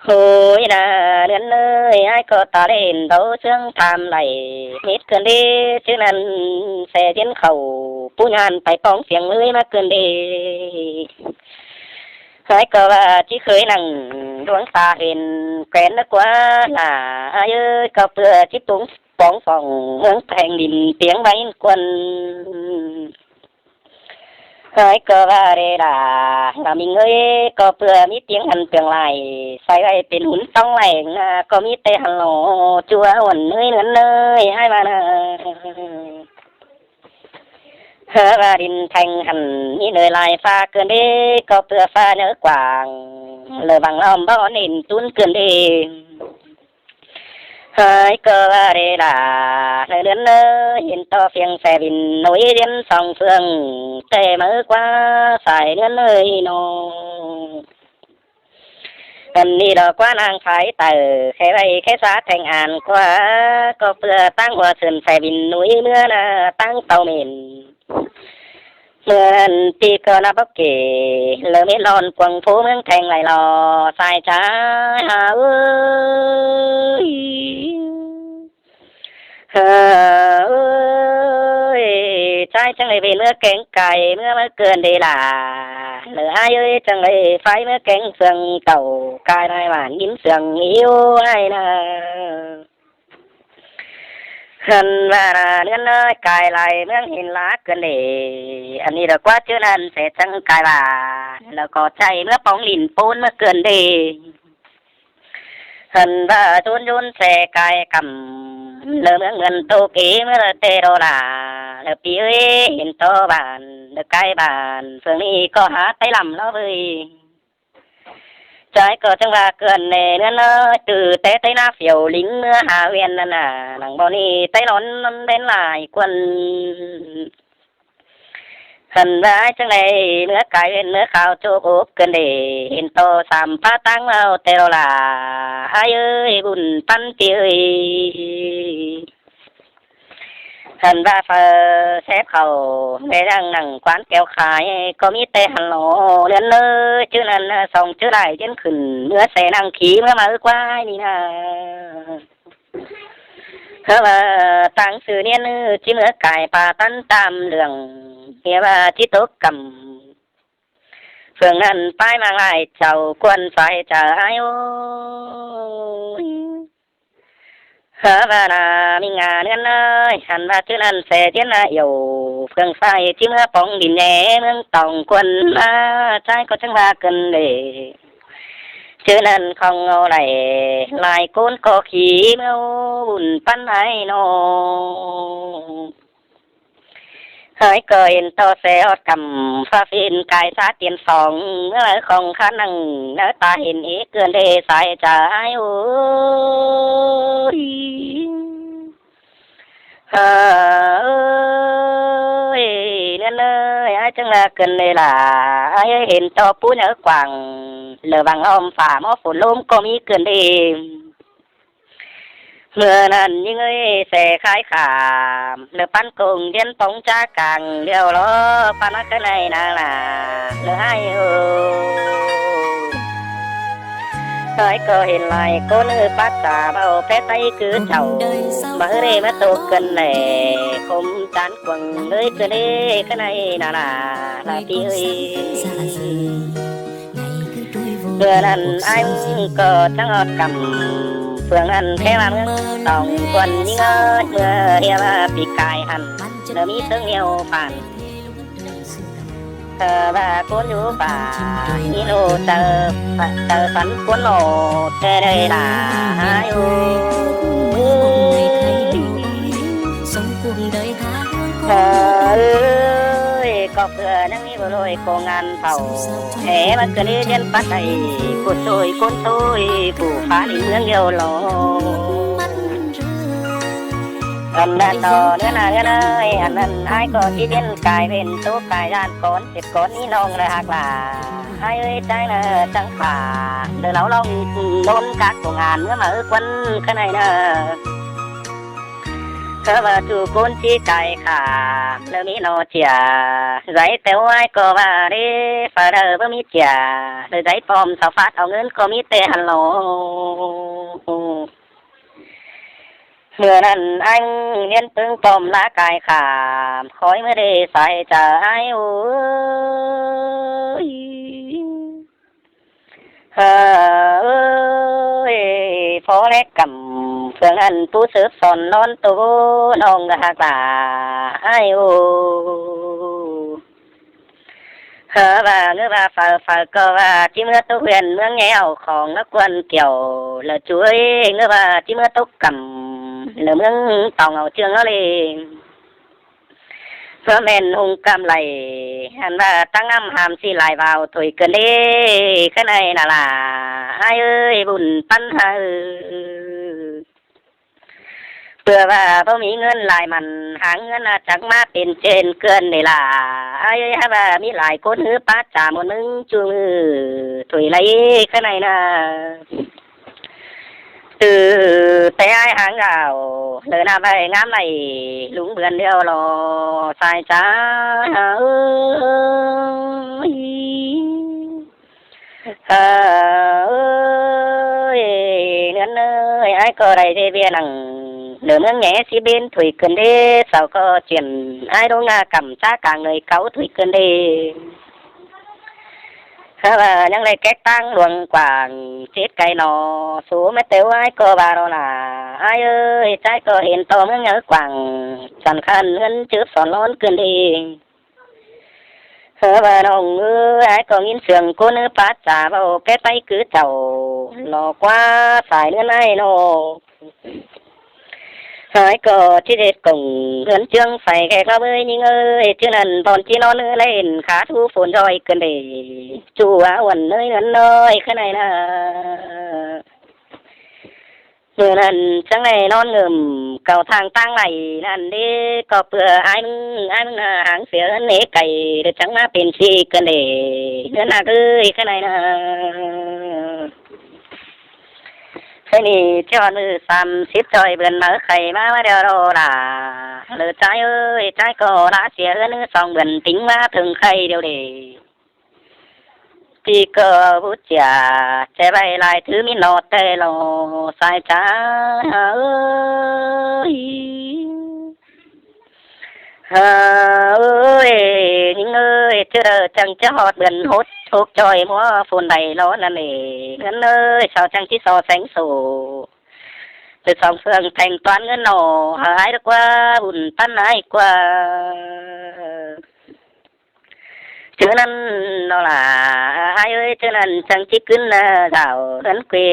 Hối ꞌnạ ꞌnướn ới, ái ꞌcọ ta ꞌlẹn báu ꞌsướng tham đảy mết ꞌcợn đảy. Chứ ꞌnặn ꞌsẹ ꞌdiến khảu pú nhăn pay póng phiêng ới ꞌmá ꞌcợn đảy. Ái ꞌcọ ꞌva ꞌchí khới nẳng ꞌluống ta hên ꞌquén ꞌnớ ꞌquá lả ái ới, ꞌcọ ꞌpưa ꞌchí púng póng phỏng ꞌmướng pheng đin piếng ꞌvạy ꞌhín ꞌqun. Ái ꞌcọ ꞌva đảy lả, lả ꞌmính ới, ꞌcọ ꞌpưa ꞌmí piếng hăn piếng lai sai ꞌvạy pên hún ꞌtóng lẻng ꞌnạ ꞌcọ ꞌmí té hăn lo ꞌchu uôn ới ꞌnướn ới, ái ꞌva ꞌnạ. Hơ ꞌva đin pheng hăn ꞌmí ꞌnới lai pha ꞌcợn đảy, ꞌcọ ꞌpưa pha nháư quảng lỏ văng ꞌlóm báu ꞌnến tún ꞌcợn đảy. Ái ꞌcọ ꞌva đảy lả ꞌnớ ꞌnướn ới, hên ꞌto phiêng ꞌsẹ vin nối ꞌdiến song phường té ꞌmá ꞌquá sai ꞌnướn ới ꞌnọ. Ăn ꞌnị lo ꞌquá ꞌnáng phái tảu khe ꞌvạy khe sa theng an ꞌquá, ꞌcọ ꞌpưa ꞌtáng hua sươn ꞌsẹ vin nối ꞌmứa ꞌnạ ꞌtáng tau mên. ꞌMưa ꞌnặn ꞌpi ꞌcọ ꞌnạp báu kể, lỏ mết lon cuông phú ꞌmướng theng lai lo sai chaư ái ới. Hơ ới, chái chắng lai ꞌvến ꞌmứa kéng cai ꞌmứa ꞌmá ꞌcợn đảy lả. Lỏ ái ới, chắng lai phải ꞌmứa kéng phường tảu cai lai bản ꞌnhính sương íu ái ꞌnạ. Hăn ꞌva ꞌnạ ꞌnướn ới, cai lai ꞌmướng hên lả ꞌcợn đảy. Ăn ꞌnị lo ꞌquá ꞌchớ ꞌnặn ꞌsẹ chắng cai bản lo ꞌcọ ꞌchái ꞌmứa póng đin pốn ꞌmá ꞌcợn đảy. Hăn ꞌva ꞌdốn ꞌdốn ꞌsẹ cai căm lỏ ꞌmướng mươn tô ký ꞌmứa lỏ té lo lả. Lỏ pi ới, hên ꞌto bản lỏ cai bản phường ꞌnị ꞌcọ hả té lăm lo ꞌvới. Chái ꞌcọ chắng ꞌva ꞌcợn đảy ꞌnướn ới, từ té té ꞌná phiêu lính ꞌmứa hả huyện ꞌnặn ꞌnạ, nẳng báu ꞌnị té lón ꞌnặn ꞌvến lai ꞌqun. Hăn ꞌva ái chắng lai ꞌmứa cai ꞌvến ꞌmứa khao chốp ốp ꞌcợn đảy, hên ꞌto sam pá ꞌtáng ꞌvạu té lo lả ái ới, bun ꞌtắn pi ới. Hăn ꞌva phaư sép khảu ꞌmé đang nẳng quán kéo khai ꞌcọ ꞌmí té hăn lo ꞌnướn ới. ꞋChớ ꞌnặn song ꞌchớ lai ꞌdiến khửn ꞌmứa ꞌsẹ nẳng khí ꞌmứa ꞌmá ꞌquá ái ꞌnị ꞌnạ. Hơ ꞌva ꞌtáng sư ꞌniến ꞌchí ꞌmứa cai pa ꞌtắn tam lương, ꞌhia ꞌva ꞌchí tốc căm phường ꞌnặn pái ꞌmáng lai chảu ꞌqun sai chaư ái ới. Hơ ꞌva ꞌnạ ꞌmí ngả ꞌnướn ới, hăn ꞌva ꞌchớ ꞌnặn ꞌsẹ ꞌdiến ꞌnạ iẻo phường sai ꞌchí ꞌmứa póng đin ꞌnhé ꞌmướng tỏng ꞌqun ꞌnạ, chái ꞌcọ chắng ꞌva ꞌcợn đảy. ꞌChớ ꞌnặn khong ꞌngáu đảy lai ꞌcốn ꞌcọ khí ꞌmứa bun ꞌpắn ái ꞌnọ. Ái ꞌcọ hên ꞌto ꞌsẹ ꞌhọt căm pha phên cai sa tiên song ꞌmứa lai khong khả năng ꞌnạ ta hên é ꞌcợn đảy sai chaư ái ới. Hơ Chắng ꞌnớ ꞌcứn ꞌlới lả, ai ới hên ꞌto pú nháư quảng, lỏ văng ꞌhôm phả ꞌmó phôn ꞌlốm ꞌcọ ꞌmí ꞌcứn đi. ꞌMưa ꞌnặn ꞌnhính ới se khai khả, lỏ ꞌpắn công ꞌdiến póng ꞌchá cang điêu lo, ꞌpắn ꞌmá ꞌcọ ꞌnị ꞌnớ lả, lỏ ai ơ. Ai ꞌcọ hên lai ꞌcốn ꞌhứ pát ta ꞌvạu pé ꞌTáy cứ chảu, ꞌmá ꞌhứ ꞌlế ꞌmá tô ꞌcứn lả, khôm chán quảng ꞌlới ꞌcứn đi ꞌcọ ꞌnị ꞌnớ lả, lả ꞌpi ới. ꞌMưa ꞌnặn ai ꞌcọ chắng ꞌhọt căm, phường ꞌnặn khék ꞌmá ꞌmướng tỏng quần ꞌnhính ới, ꞌmưa ꞌhiạk ꞌva ꞌpi cai ꞌhặn, lỏ ꞌmí ꞌtếng ꞌnéo phản. Ờ, ꞌva ꞌcốn dú pả ꞌnị ꞌlô chaư, chaư phắn ꞌcốn ꞌnọ ꞌtẹ đảy lả ai ới. Ờ, ới, ꞌcọ ꞌpưa ꞌnhắng ꞌmí báu ꞌlới công an phảu, é ꞌmá ꞌcứn đi ꞌdiến pát đảy, phủ ꞌsội ꞌcốn ꞌsội, phủ phá đi ꞌmướng điêu lo. Ăn ꞌnặn ꞌnớ ꞌnớ ꞌnớ ꞌnớ ới, ăn ꞌnặn ai ꞌcọ ꞌchí ꞌdiến cai ꞌvến ꞌtố cai ꞌdan cón, sếp cón ꞌnị ꞌnọng lả ꞌhặc lả. Ai ới, ꞌchái ꞌnớ chắng phả, lỏ ꞌlẹo ꞌlóng ꞌnốn các công an ꞌmứa ꞌmá ꞌhứ quán ꞌcọ ꞌnị ꞌnớ. ꞌCọ ꞌva ꞌchu ꞌcốn ꞌchí cai khả, lỏ ꞌmí ꞌnọ ꞌchịa, giấy teo ai ꞌcọ ꞌva đi, phả đaư báu ꞌmí ꞌchịa, lỏ giấy pom sau phát au ꞌngớn ꞌcọ ꞌmí ꞌtẹ ꞌhặn lo. ꞌMưa ꞌnặn ai ꞌnhính ꞌpứng pom lá cai khả, khói ꞌmá đi sai chaư ai ới. Ờ, ới, phó lé căm, phường ꞌnặn pú sớp son ꞌnón tô ꞌnọng ꞌhặc lả ai ới. Hơ, ꞌva ꞌngớ ꞌva phaư phaư ꞌcọ ꞌva ꞌchí ꞌmứa tốc huyện ꞌmướng nhéo khong ꞌnớ quần kiẻo lỏ ꞌchu ới, ꞌngớ ꞌva ꞌchí ꞌmứa tốc căm lỏ ꞌmướng tỏng au ꞌchương ꞌnớ ꞌlế. ꞌMá ꞌmen ꞌhung căm đảy, ăn ꞌva ꞌtáng ꞌnặm ham ꞌsị lai vào thôi ꞌcứn đi ꞌcọ ꞌnị ꞌnớ lả ai ới, bun ꞌpắn hả. ꞌPưa ꞌva báu ꞌmí ꞌngớn lai mẳn, háng ꞌngớn ꞌnạ chắng ꞌmá pên ꞌchện ꞌcươn đi lả ai ới, hák ꞌva ꞌmí lai ꞌcốn ꞌhứ pát chả ꞌmuôn ꞌmứng ꞌchu ꞌmự thôi lai ꞌcọ ꞌnị ꞌnớ. Từ té ai háng gạo, lỏ ꞌnạ ꞌvạy ngắm đảy, lung bươn điêu lo sai chaư ới. Ờ, ới, ꞌnớn ới, ai ꞌcọ đảy dê ꞌviạk nẳng, lỏ ꞌmướng nhé ꞌsị bến thôi ꞌcứn đi, sau ꞌcọ chuyên ai đu ꞌnạ căm chả cang ꞌnới cáu thôi ꞌcứn đi. Hơ, ꞌva ꞌnhắng đảy kék ꞌtáng luông quảng chết cay ꞌnọ, số mét têu ai ꞌcọ ꞌva ꞌnọ lả ai ới, ꞌchái ꞌcọ hên ꞌto ꞌmướng nháư quảng, săn khăn ꞌngớn chớp son ꞌlón ꞌcươn đi. Hơ, ꞌva ꞌnọng ới, ai ꞌcọ ꞌnghín sương ꞌcốn ꞌhứ pát chả ꞌvạu pé ꞌTáy cứ chảu, lo ꞌquá sai ꞌnớn ai ꞌnọ. Ai ꞌcọ ꞌchí đét công ꞌhướn ꞌchương phay khék ꞌnọ ới ꞌnhính ới, ꞌchư ꞌnặn bón ꞌchí ꞌnón ới ꞌlẹn khá thu phôn ꞌdoi ꞌcươn đi. ꞌChu ꞌva uôn ới ꞌnớn ới ꞌcọ ꞌnị ꞌnớ. ꞌMưa ꞌnặn chắng đảy ꞌnón ngưm cau thang ꞌtáng đảy ꞌnặn đi, ꞌcọ ꞌpưa ai ꞌmứng, ai ꞌmứng ꞌnạ háng sia ꞌhướn ꞌnị cay, đảy chắng ꞌmá pên ꞌsị ꞌcươn đi. ꞌNớ ꞌnạ ới ꞌcọ ꞌnị ꞌnớ. Thế ꞌnị ꞌchí ꞌhọt ꞌmự sam síp ꞌchoi bươn máư khay ꞌmá ꞌmá điêu ꞌlạ. Lỏ ꞌchái ới, ꞌchái ꞌcọ lả sia ꞌhướn ꞌhứ song bươn tỉng ꞌmá ꞌtếng khay điêu đi. ꞌPi ꞌcọ bút ꞌchịa, ꞌchẹ ꞌvạy lai thứ ꞌmí ꞌnọ ꞌtẹ lo sai chaư ới. Hơ, ới, ꞌnhính ới, ꞌchư đaư chắng ꞌchớ ꞌhọt bươn hốt ꞌchốc ꞌchoi ꞌmứa phôn đảy lo ꞌnặn ế. ꞌNgớn ới, sau chắng ꞌchí so sánh sổ. Từ song phương thanh toán ꞌngớn ꞌnọ, hơ, ai ꞌlới ꞌquá, bun ꞌpắn ai ꞌquá. ꞌChớ ꞌnặn ꞌnọ lả ai ới, ꞌchớ ꞌnặn chắng ꞌchí ꞌcứn, ơ, dảo ꞌnặn quê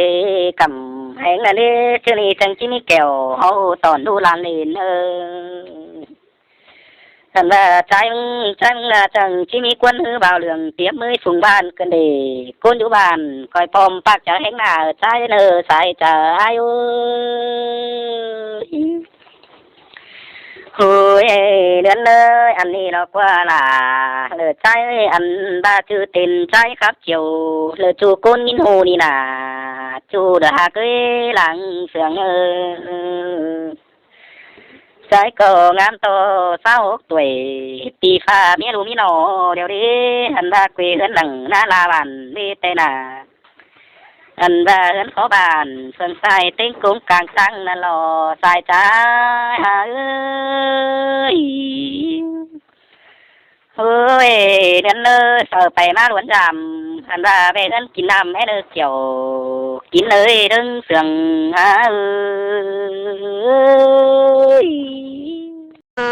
căm heng ꞌnặn ế, ꞌchớ ꞌnị chắng ꞌchí ꞌmí kẻo ꞌháu tỏn ꞌlụk lan lên, ơ. Hẳn ꞌva ꞌchái ꞌmứng, ꞌchái ꞌmứng ꞌnạ chắng ꞌchí ꞌmí ꞌquán ꞌhứ bao lương tiêm ꞌmới phung ꞌván ꞌcươn đi, ꞌcốn dú ꞌván ꞌcoi pom pác chaư heng ꞌnạ ꞌchái ꞌnớ sai chaư ai ới. Ôi, ơi, ꞌlươn ơi, ăn ꞌnị ꞌnọ ꞌquá lả, ꞌlớ ꞌchái ăn ꞌva ꞌchư tên ꞌchái khắp chiều, ꞌlớ ꞌchu ꞌcốn ꞌnghín ꞌhụ ꞌnị nả, ꞌchu đa ꞌhặc ới lăng sương ơi. ꞌChái ꞌcọ ngắm ꞌto sáu hốc tuổi, pi pha ꞌmía ꞌlu ꞌmí ꞌnọ, điêu đi, ăn ꞌva quê ꞌhướn lăng ná la bản ꞌmí té nả. Ăn ꞌva ꞌhướn khó bản, phường sai têng cúng cang tăng ꞌnặn lo, sai ꞌchái hả ơi. Ôi, ꞌlươn ơi, sau pay ꞌmá ꞌluốn dăm, ăn ꞌva ꞌvẹ ꞌhướn kin năm é ꞌnớ chiều, kin ới đơng sương hả ơi. Ôi,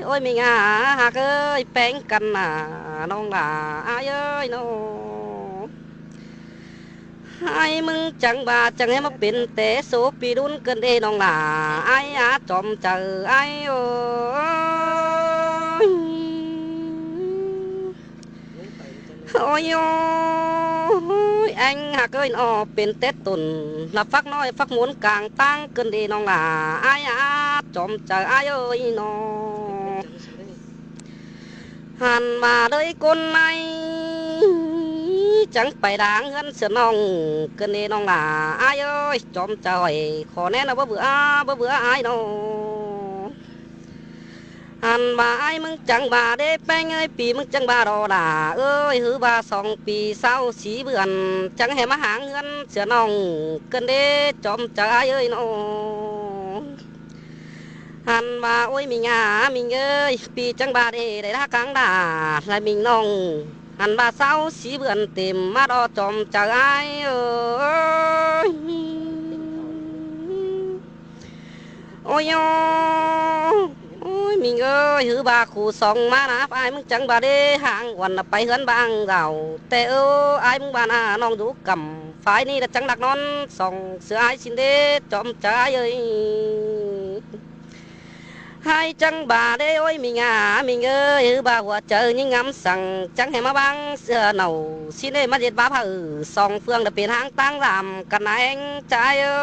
ôi, ꞌmí ꞌnhá ꞌhặc ới, ꞌpéng căn nả ꞌnọng lả ai ơi ꞌnọ. Ai ꞌmứng chắng ꞌva chắng hé ꞌmá pên té số pi đun cơn đê ꞌnọng lả ai á chom chaư ai ơi. Ôi ôi, anh ꞌhặc ơi ꞌnọ, pên té tủn, lả phắc ꞌnọi phắc mốn cang tăng cơn đê ꞌnọng lả ai á chom chaư ai ơi ꞌnọ. Hẳn ꞌva ꞌlới ꞌcốn ꞌnị chắng pay đang ꞌhướn sửa ꞌnọng, cơn đê ꞌnọng lả ai ơi, chom chaư khỏi, khó ꞌnén ꞌnọ báu bứa, báu bứa ai ꞌnọ. Hẳn ꞌva ai ꞌmứng chắng ꞌva đé ꞌpéng ơi, pi ꞌmứng chắng ꞌva ꞌló lả ơi, ꞌhứ ꞌva song pi sáu sí bươn chắng hé ꞌmá háng ꞌhướn sửa ꞌnọng, cơn đê chom chaư ai ơi ꞌnọ. Hẳn ꞌva ôi ꞌmí ꞌnhá ꞌmí ơi, pi chắng ꞌva đê đảy đá cáng đả lai ꞌmí ꞌnọng. Hẳn ꞌva sáu sí bươn têm ꞌmá ꞌló chom chaư ai ơi. Ôi ôi, ôi ꞌmí ơi, ꞌhứ ꞌva khu song ꞌmá nả ai ꞌmứng chắng ꞌva đê háng uôn nả pay ꞌhướn bang dảo. Té ơ, ai ꞌmứng ꞌva nả ꞌnọng dú căm, phái ꞌnị đa chắng đắc ꞌnón song sửa ai ꞌsịn đê chom chaư ai ơi. Ai chắng ꞌva đê ôi ꞌmí ꞌnhá ꞌmí ơi, ꞌhứ ꞌva hua chaư ꞌnhính ngắm săng chắng hé ꞌmá bang sửa ꞌnọ ꞌsịn đê ꞌmá ꞌdệt báp hả ư, song phường đa pên háng tăng dăm căn nả eng chaư ơi.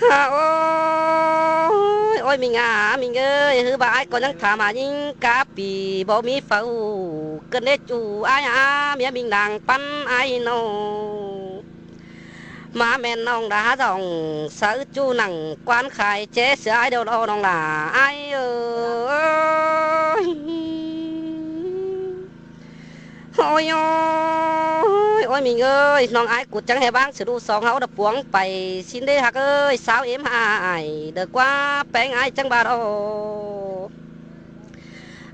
Hả ôi, ôi ꞌmí ꞌnhá ꞌmí ơi, ꞌhứ ꞌva ai ꞌcọ ꞌnhắng tham hả ꞌnhính cá pi báu ꞌmí phaư, cơn đê ꞌchu ai hả ꞌmía ꞌmí đang păn ai ꞌnọ. ꞌMá ꞌmen ꞌnọng đa hả dong, sáư ꞌchu nẳng quan khai ché sửa ai điêu ꞌló ꞌnọng lả ai ơi. Ôi ôi, ôi ꞌmí ơi, ꞌnọng ai cút chắng hé bang sửa đu song hảư đa puống pay ꞌsịn đê ꞌhặc ơi, sáu êm hả ai, đa ꞌquá ꞌpéng ai chắng ꞌva ꞌló.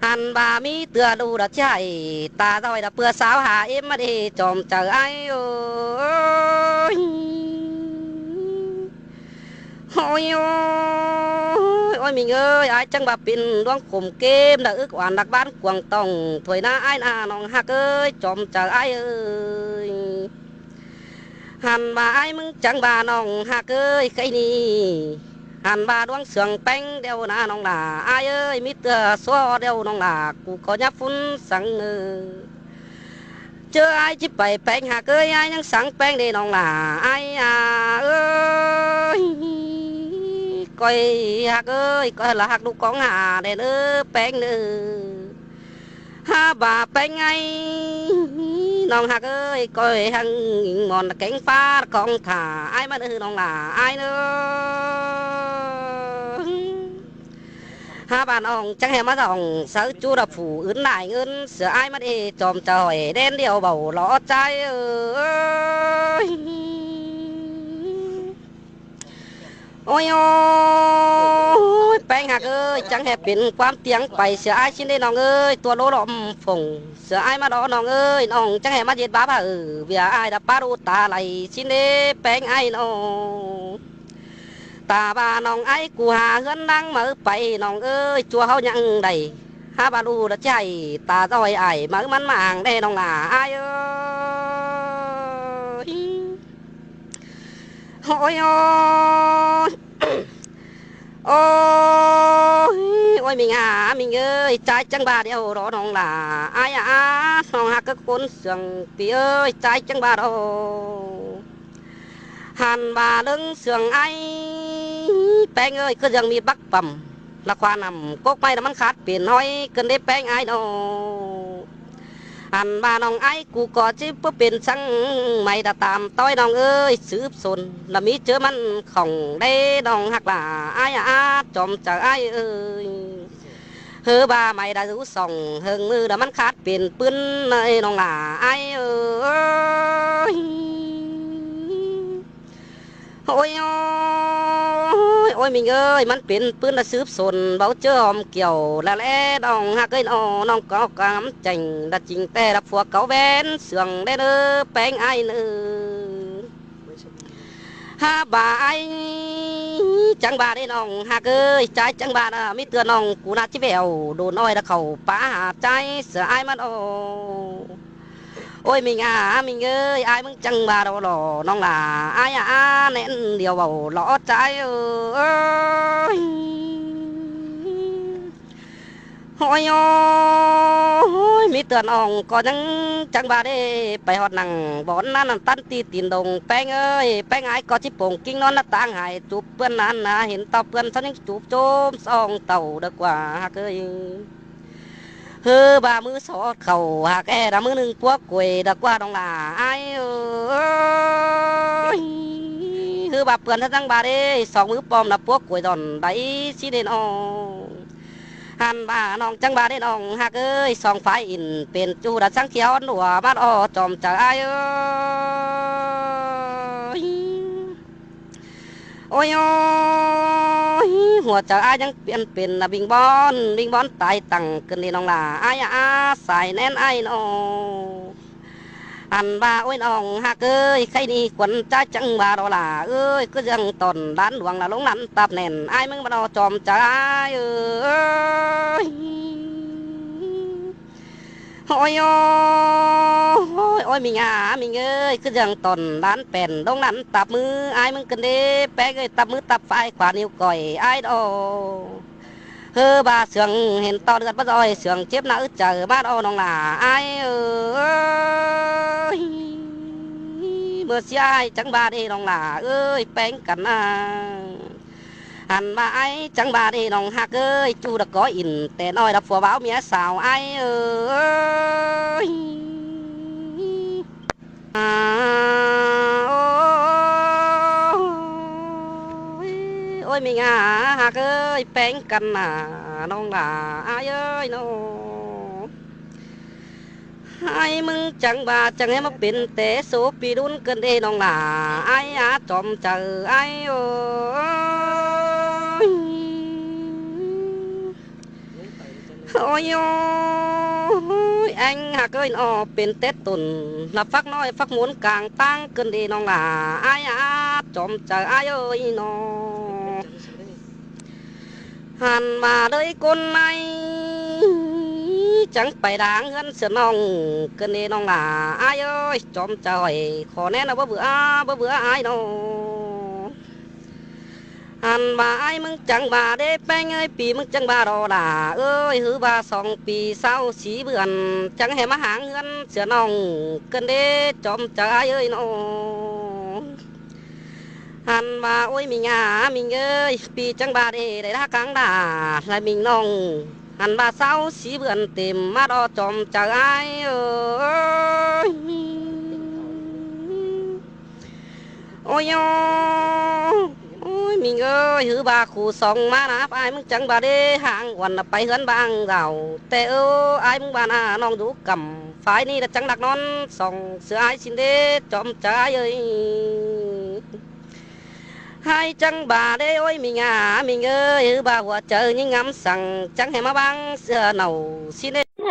Hẳn ꞌva ꞌmí ꞌtưa ꞌlụk đa ꞌchí hảy, ta ꞌdoi đa ꞌpưa sáu hả êm ꞌmá đê chom chaư ai ơi. Ôi ôi, ôi ꞌmí ơi, ai chắng ꞌva pên ꞌluống khôm kêm đa ước oan đắc ꞌván cuông tong thuổi nả ai nả ꞌnọng ꞌhặc ơi, chom chaư ai ơi. Hẳn ꞌva ai ꞌmứng chắng ꞌva ꞌnọng ꞌhặc ơi, khay ꞌnị hẳn ꞌva ꞌluống sương ꞌpéng điêu nả ꞌnọng lả ai ơi, ꞌmí ꞌtưa số điêu ꞌnọng lả, cu ꞌcọ ꞌnhá phún săng ơ. ꞌChớ ai ꞌchí pay ꞌpéng ꞌhặc ơi, ai ꞌnhắng săng ꞌpéng đê ꞌnọng lả ai à ơi. ꞌCoi ꞌhặc ơi, ꞌcoi lả ꞌhặc ꞌlụk cóng hả đen ơ ꞌpéng ơ. Hả ꞌva ꞌpéng ai, ꞌnọng ꞌhặc ơi, ꞌcoi hăng ꞌnhính mon kéng ꞌphạ cóng thả ai ꞌmá ơ ꞌnọng lả ai ơ. Hả ꞌva ꞌnọng chắng hé ꞌmá dong, sáư ꞌchu đa phủ ứn lai ứn sửa ai ꞌmá đê chom chaư hỏi đen điêu báu ꞌló chaư ơi. Ôi ôi, ꞌpéng ꞌhặc ơi, chắng hé pên ꞌquám tiếng pay sửa ai ꞌsịn đê ꞌnọng ơi, tua lố lom phông sửa ai ꞌmá ꞌló ꞌnọng ơi, ꞌnọng chắng hé ꞌmá ꞌdệt báp hả ư, ꞌviạk ai đa pá đu ta lai ꞌsịn đê ꞌpéng ai ꞌnọng. Ta ꞌva ꞌnọng ai cu hả ꞌhướn ꞌnăng máư pay ꞌnọng ơi, ꞌchua ꞌháu ꞌnhắng đảy. Hả ꞌva ꞌlụk đa ꞌchí hảy, ta ꞌdoi ai máư ꞌmắn ꞌmáng đê ꞌnọng lả ai ơi. Ôi ôi. Ôi, Ơi, ꞌminh à, ꞌminh ơi, ꞌchái chắng ꞌva điêu ꞌló ꞌnọng lả ai á, ꞌnọng ꞌhặc ꞌcứ ꞌcốn sương ꞌpi ơi, ꞌchái chắng ꞌva ꞌló. Hăn ꞌva ꞌlớng sương ai, ꞌpéng ơi, ꞌcứ ꞌdương ꞌmí bắc păm, lả khoa năm cốc ꞌmạy lả ꞌmắn khát pên ꞌhọi, ꞌcứn đế ꞌpéng ai ꞌnọ. Hăn ꞌva ꞌnọng ai, cu ꞌcọ ꞌchí báu pên săng, ꞌmạy ta tam ꞌtoi ꞌnọng ơi, sứp sôn, lả ꞌmí ꞌchớ ꞌmắn khỏng đé ꞌnọng ꞌhặc lả ai á, chom chaư ai ơi. ꞌHứ ꞌva ꞌmạy ta dú sỏng, ꞌhưng ꞌmự lả ꞌmắn khát pên ꞌpưn ơi ꞌnọng lả ai ơi. Ôi ôi, ôi ꞌminh ơi, ꞌmắn pên ꞌpưn lả sứp sôn, báu ꞌchớ ꞌhôm kiẻo, lả ꞌlé ꞌnọng ꞌhặc ơi ꞌnọ, ꞌnọng ꞌcọ cắm chẻng, lả chính ꞌtẹ lả phua cáu ꞌvén, sương đé ꞌnớ, ꞌpéng ai ꞌnớ. Há ꞌva ai, chắng ꞌva đé ꞌnọng ꞌhặc ơi, ꞌchái chắng ꞌva ꞌnớ, ꞌmí ꞌtưa ꞌnọng, cu ꞌnạ ꞌchí ꞌvẻo, đôn ꞌnọi lả khảu pá hả ꞌchái, sửa ai ꞌmắn ꞌnọ. Ôi ꞌminh à, ꞌminh ơi, ai ꞌmứng chắng ꞌva ꞌló ꞌnọng lả ai á, ꞌnẹn điêu báu ꞌló ꞌchái ơi. Ôi ôi, ꞌmí ꞌtưa ꞌnọng ꞌcọ ꞌnhắng chắng ꞌva đé, pay ꞌhọt nẳng bón ꞌnặn ꞌnặn tăn ti tin đồng, ꞌpéng ơi, ꞌpéng ai ꞌcọ ꞌchí pông ꞌkính ꞌnón ꞌnạ ꞌtáng hảư chuốp ꞌpươn ꞌnặn ꞌnạ, hên ꞌtạu ꞌpươn ꞌsáo ꞌnhắng chuốp chốm song tảu đa ꞌquá ꞌhặc ơi. ꞌHứ ꞌva ꞌmứ sót khảu ꞌhặc é, lả ꞌmứ ꞌnưng púa quây đa ꞌquá ꞌnọng lả ai ơi. ꞌHứ ꞌva ꞌpươn ꞌsáo chắng ꞌva đé, song ꞌmứ pom lả púa quây dọn đáy ꞌsịn đé ꞌnọng. Hăn ꞌva ꞌnọng chắng ꞌva đé ꞌnọng ꞌhặc ơi, song phái in pên ꞌchu đa ꞌsướng khía ꞌhón ꞌlụa ꞌmắn ꞌnọ, chom chaư ai ơi. Ôi ôi, hua chaư ai ꞌnhắng piến pên lả ꞌminh bón, ꞌminh bón tai tẳng ꞌcứn đé ꞌnọng lả ai á, sai ꞌnén ai ꞌnọ. Hăn ꞌva ôi ꞌnọng ꞌhặc ơi, khay ꞌnị khuôn ꞌchái chắng ꞌva ꞌló lả ơi, ꞌcứ ꞌdương tỏn đán luông lả ꞌlống lắn táp nẻn ai ꞌmứng ꞌmắn ꞌnọ, chom chaư ai ơi. Ôi ôi, ôi ꞌminh à, ꞌminh ơi, ꞌcứ ꞌdương tỏn đán pẻn ꞌlống lắn táp ꞌmứ ai ꞌmứng ꞌcứn đế, ꞌpéng ơi, táp ꞌmứ táp phái khóa níu coi ai ꞌnọ. ꞌHứ ꞌva sương hên ꞌto ꞌlượt báu ꞌdội, sương chếp ꞌnạ ứt chaư ꞌmắn ꞌnọ ꞌnọng lả ai ơi. ꞌMưa sia ai chắng ꞌva đé ꞌnọng lả ơi, ꞌpéng căn ꞌnạ. Hăn ꞌva ai chắng ꞌva đé ꞌnọng ꞌhặc ơi, ꞌchu đa có in ꞌtẹ ꞌnọi đa phua báo ꞌmía sáo ai ơi. À, ôi, ôi ꞌminh à, ꞌhặc ơi, ꞌpéng căn ꞌnạ ꞌnọng lả ai ơi ꞌnọ. Ai ꞌmứng chắng ꞌva chắng hé ꞌmá pên té số pi đun ꞌcứn đé ꞌnọng lả ai á, chom chaư ai ơi. Ôi ôi, ꞌéng ꞌhặc ơi ꞌnọ, pên Tết tủn lả phắc ꞌnọi phắc mốn cang ꞌtáng ꞌcứn đé ꞌnọng lả ai á, chom chaư ai ơi ꞌnọ. Hăn ꞌva đới ꞌcốn ꞌnị chắng pay đáng ꞌhướn sửa ꞌnọng ꞌcứn đé ꞌnọng lả ai ơi, chom chaư ơi, khó ꞌnén ꞌnạ báu bứa, báu bứa ai ꞌnọ. Hăn ꞌva ai ꞌmứng chắng ꞌva đé ꞌpéng ơi, pi ꞌmứng chắng ꞌva ꞌló lả ơi, ꞌhứ ꞌva song pi ꞌsáo sí bươn chắng hé ꞌmá háng ꞌhướn sửa ꞌnọng ꞌcứn đé, chom chaư ai ơi ꞌnọ. Hăn ꞌva ôi ꞌminh à, ꞌminh ơi, pi chắng ꞌva đé đảy đá cáng đả, lả ꞌminh ꞌnọng. Hăn ꞌva ꞌsáo sí bươn têm ꞌmá ꞌnọ, chom chaư ai ơi. Ôi ôi, ôi ꞌminh ơi, ꞌhứ ꞌva khu song ꞌmá ꞌnạ ai ꞌmứng chắng ꞌva đé háng uôn ꞌnạ pay ꞌhướn bang dảo. Té ơ, ai ꞌmứng ꞌva ꞌnạ ꞌnọng dú căm, phái ꞌnị đa chắng đắc ꞌnón song sửa ai ꞌsịn đé, chom chaư ai ơi. Ai chắng ꞌva đé ôi ꞌminh à, ꞌminh ơi, ꞌhứ ꞌva hua chaư ꞌnhính ngắm săng chắng hé ꞌmá bang sửa nảu ꞌsịn đé. Ôi,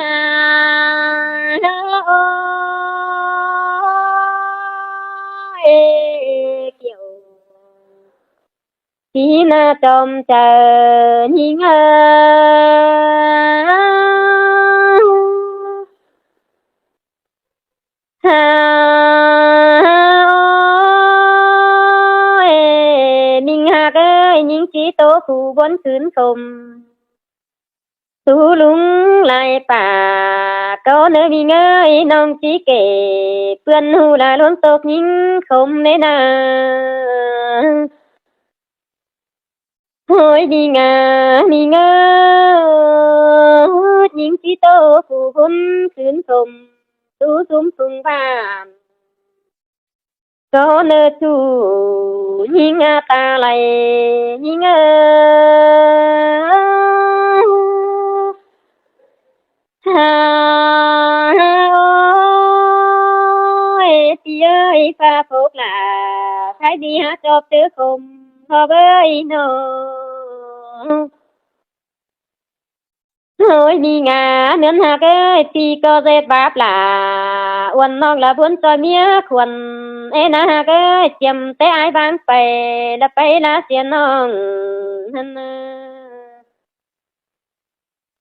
ê, ê, kiẻo. Tí ꞌnạ chom chaư ꞌnhính à. Ôi, ê, ꞌminh ꞌhặc ơi, ꞌnhính ꞌchí tô khu ꞌvốn khứn khôm. Sú lung lai pả, có nớ ꞌmí ꞌngới ꞌnọng ꞌchí kể, ꞌpưôn ꞌhụ lai ꞌluống tốc ꞌnhính khôm ꞌnê na. Hôi ꞌmí ꞌngá, ꞌmí ꞌngá, ꞌnhính ꞌchí tô phủ phún khửn khôm, sú sum phung bản. Có nớ ꞌchu ꞌnhính ꞌngá ta lai, ꞌnhính ơ. Ha, ha, ôi, ꞌpi ơi, pha phốc lả, thái đi há chóp ꞌtứ khôm, hŏ bới ꞌnọ. Hôi ꞌmí ꞌngá, ꞌnớn hák ơi, ꞌpi ꞌcọ ꞌdệt báp lả, uôn ꞌnọng lả ꞌbuôn ꞌchoi ꞌmía khuôn, ê ꞌna hák ơi, chiêm té ải ꞌváng pay, lả pay lả sia ꞌnọng. Hăn ơ.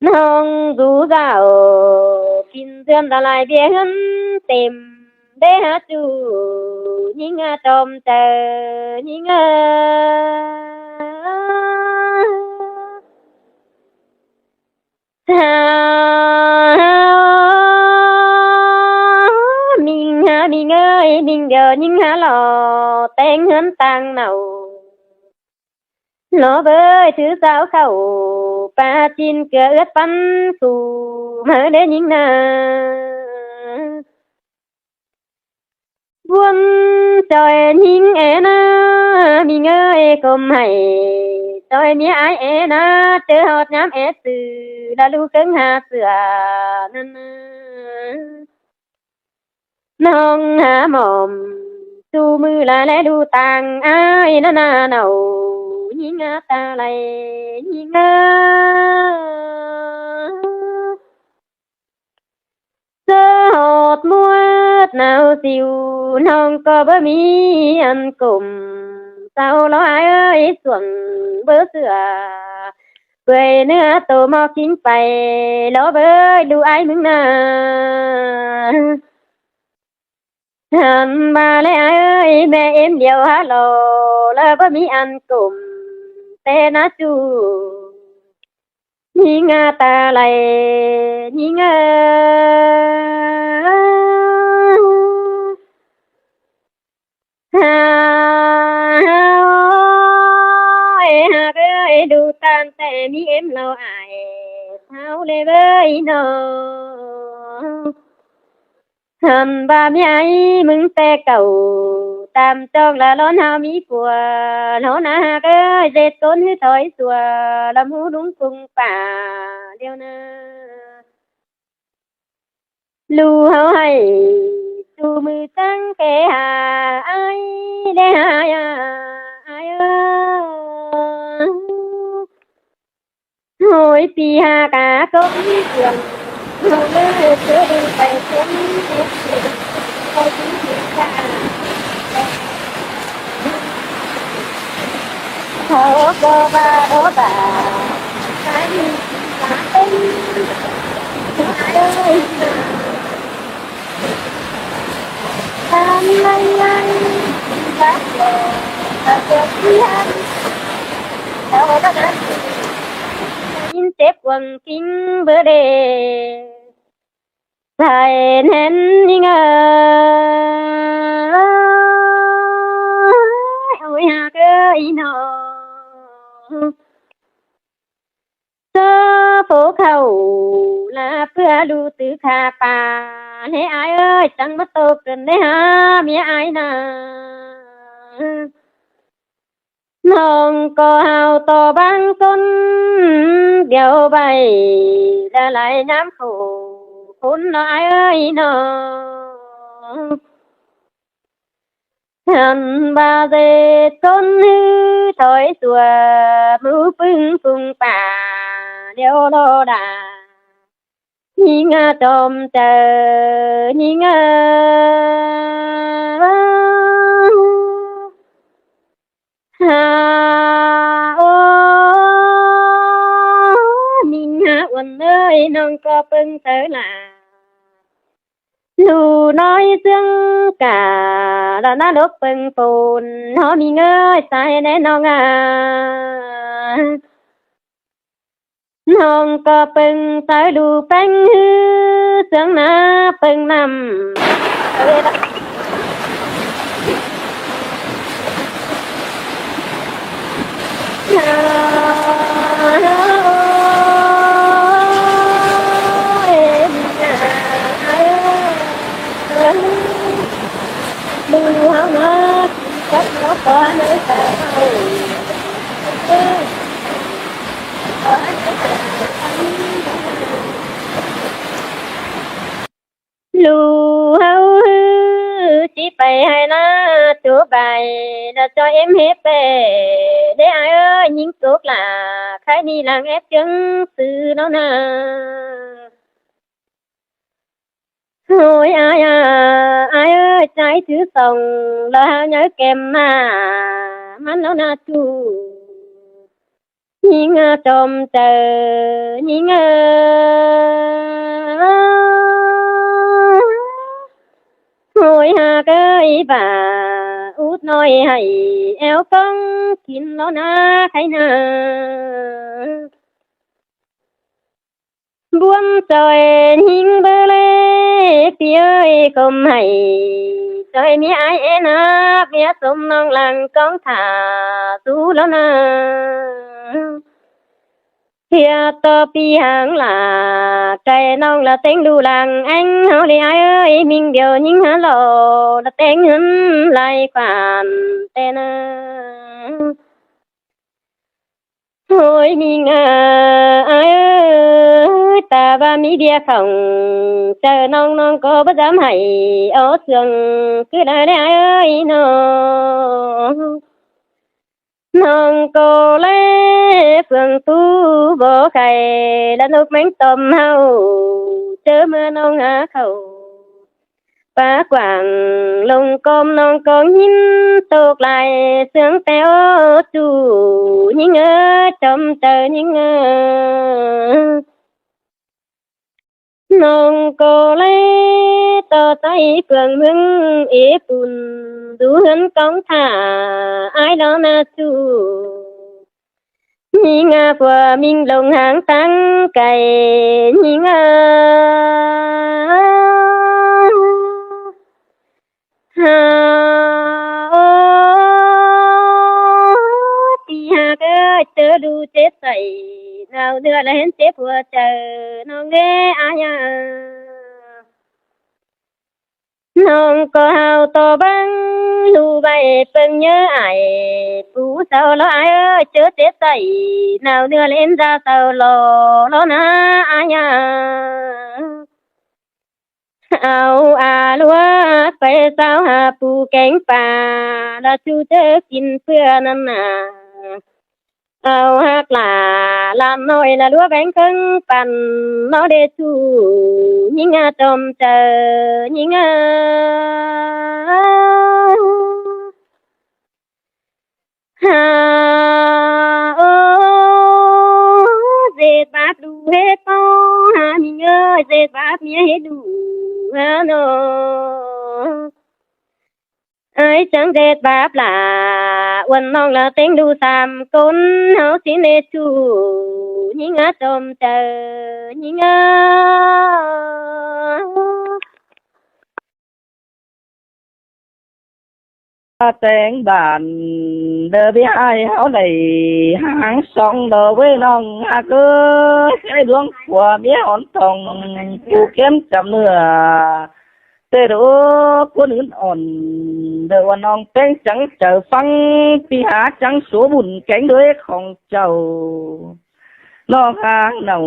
ꞌNọng dú dảo, kin dươn lả lai ꞌviạk ꞌhướn têm, đé hák ꞌchu ꞌnhính ꞌngá chom chaư, ꞌnhính ơ. Ha, ꞌmính ha, ꞌmính ơi, ꞌmính điêu ꞌnhính hák lo, ꞌtếng ꞌhướn ꞌtáng nảu. Lo bới thứ dáo khảu, pá ꞌchịn ꞌcứa ướt pắn phủ, ꞌmá đé ꞌnhính ꞌna. ꞌVuôn ꞌchoi ꞌnhính é ꞌna, ꞌmính ơi, khôm hảy, ꞌchoi ꞌmía ải é ꞌna, ꞌchớ ꞌhọt ꞌnhám é sư, lả ꞌlụk ꞌcớng ha sửa ꞌnặn. ꞌNọng há mỏm, ꞌchu ꞌmự lai ꞌlé ꞌlụk ꞌtáng ải ꞌna ꞌna nảu, ꞌnhính ꞌngá ta lai, ꞌnhính ơ. ꞌCớ ꞌhọt ꞌmuôn nảu ꞌsiu, ꞌnọng ꞌcọ báu ꞌmí ăn khôm, sau lo ải ơi, suông báu sửa, bới ꞌnứa tô ꞌmọt ꞌchính pay, lo bới ꞌlụk ải ꞌmứng ꞌna. Hăn ꞌva ꞌlé ải ơi, ꞌme ꞌếm điêu hák lo, lả báu ꞌmí ăn khôm, té ꞌna ꞌchu ꞌnhính ꞌngá ta lai, ꞌnhính ơ. Ha, ha, ôi, hák ơi, ꞌlụk ꞌtan té ꞌmí ꞌếm lo ải, sau ꞌlé bới ꞌnọ. Hăn ꞌva ꞌmí ải ꞌmứng té cảu, tam ꞌchọn lả ꞌlón ꞌháu ꞌmí pua, ꞌlón ꞌna hák ơi, ꞌdệt ꞌcốn ꞌhứ thói sua, lắm ꞌhụ ꞌluống phung pả điêu ꞌna. ꞌLụk ꞌháu hảy, ꞌchu ꞌmự ꞌchắng kẻ hả ải, đé hả ya, ải ơ. Hôi ꞌpi hák cá ꞌcốn ꞌmí cuông, hôi ꞌlới ꞌchớ đi pay cuông, hôi ꞌchớ đi pay cuông. Hôi ꞌcọ ba đô ba, cái gì cũng phá tên. Hôi ơi. Tam lai lai, bác lò, bác lò ꞌchí hăn. Sau bác lò ꞌchí hăn. ꞌNhính chếp cuông kính bơ đê. Thảy ꞌnén ꞌnhính ơ. Ôi hák ơi ꞌnọ. ꞌCớ phốc khảu lả ꞌpưa ꞌlụk tứ khả pả, ꞌlé ải ơi, chắng ꞌmá tô cơn đé hả ꞌmía ải ꞌna. ꞌNọng ꞌcọ hảu tó bang ꞌcốn điêu ꞌvạy, lả lai ꞌnhám khổ khốn ꞌnọ ải ơi ꞌnọ. Hăn ꞌva ꞌdệt ꞌcốn ꞌhứ thói sua, ꞌmự ꞌpứng phung pả điêu lo đa. ꞌNhính ꞌngá chom chaư, ꞌnhính ơ. Ha, ơ, ꞌmính hák uôn ơi, ꞌnọng ꞌcọ ꞌpơng chaư lả. ꞌLụk ꞌnọi ꞌsướng cả, lả ꞌná lốc ꞌpơng phôn, ꞌhó ꞌmính ơi, sai ꞌnê ꞌnọng a. ꞌNọng ꞌcọ ꞌpơng sáư ꞌlụk ꞌpéng ꞌhứ, ꞌsướng ꞌná ꞌpơng ꞌnặm. ꞌLụk ꞌháu ꞌhứ, ꞌchí pay ꞌhại ꞌná, ꞌchu pay ꞌlạ ꞌchoi ꞌếm hế pê. Đé ải ơi, ꞌnhính cốc lả, kháy ꞌnị lăng ép ꞌchương sư ꞌnớ ꞌna. Ôi ải à, ải ơi, ꞌchái chứ song, lỏ hao nháư kem ꞌmá ꞌmắn ꞌnớ ꞌna ꞌchu. ꞌNhính ꞌá chom chaư, ꞌnhính ꞌá. Ôi ha ꞌcới bả, út ꞌnọi hảy, éo cóng kin ꞌnớ ꞌna kháy ꞌna. ꞌBuôn ꞌchoi ꞌnhính báu ꞌlế, ꞌpi ơi khom hảy, ꞌchoi ꞌmía ải é ꞌnạp, ꞌmía sôm ꞌnọng lăng cóng thả sú ꞌló ꞌna. ꞌTia ꞌto ꞌpi háng lả, cai ꞌnọng lỏ ꞌtếng đu lăng ꞌéng ꞌháu ꞌlế ải ơi, ꞌminh điêu ꞌnhính há lỏ, lỏ ꞌtếng ꞌhướn lai khoản ꞌtẹ ꞌna. Ôi ꞌminh à, ải ơi, ta ꞌva ꞌmí ꞌviạk khong chaư ꞌnọng, ꞌnọng ꞌcọ báu dám hảy ók sương, cứ đảy ꞌlế ải ơi ꞌnọng. ꞌNọng ꞌcọ ꞌlế phương tu báu khay, lỏ ꞌnộc ꞌmếng tôm ꞌháu, ꞌchớ ꞌmưa ꞌnọng há khảu pá quảng lông côm, ꞌnọng ꞌcọ ꞌnhính tốc lai sương ꞌtẹ ꞌchu. ꞌNhính ꞌá, chom chaư ꞌnhính ꞌá. ꞌNọng ꞌcọ ꞌlế ꞌto ꞌsáy phương ꞌmướng ế pun, dú ꞌhướn cóng thả ải ꞌló ꞌna ꞌchu. ꞌNhính ꞌá, phua ꞌminh lông háng táng cay, ꞌnhính ꞌá. Ha, ô, ꞌpi hák ơi, ꞌchớ đu chết sảy, nao ꞌnưa ꞌlạ hên chết phua chaư ꞌnọng ꞌlế ải à. ꞌNọng ꞌcọ hao ꞌto báng, ꞌlụk ꞌvạy ꞌpơng ꞌnhớ ải, pú sau ꞌló ải ơi, ꞌchớ chết sảy, nao ꞌnưa ꞌlạ hên da sau ꞌló, ꞌló ꞌna ải à. Au a ꞌlúa, pay sau hả pú kéng pả, lỏ ꞌchu ꞌchớ kin ꞌpưa ꞌnặn ꞌna. Au hák lả ꞌlam ꞌnọi, lỏ ꞌlúa béng ꞌkhớng păn, ꞌnọ đé ꞌchu. ꞌNhính ꞌá, chom chaư ꞌnhính ꞌá. Ha, ô, ꞌdệt báp đu ꞌhế ꞌto, ha ꞌminh ơi, ꞌdệt báp ꞌmía ꞌhế đu, ha ꞌnọ. Ải chắng ꞌdệt báp lả, uôn ꞌnọng lỏ ꞌtếng đu sam ꞌcốn, ꞌháu ꞌsịn ꞌlế ꞌchu. ꞌNhính ꞌá, chom chaư ꞌnhính ꞌá. ꞌTếng bản đơ ꞌviạk ải ꞌháu đảy háng song đo ꞌvới ꞌnọng hák ơi, ꞌchái ꞌluống phua ꞌmía hón thong, pú kém chăm ꞌmưa. ꞌTẹ đu ꞌcốn ứn ỏn, đơ uôn ꞌnọng ꞌpéng chắng chaư ꞌphắng, ꞌpi hák chắng số bun kéng đuối khong chảu. ꞌNọng háng nảu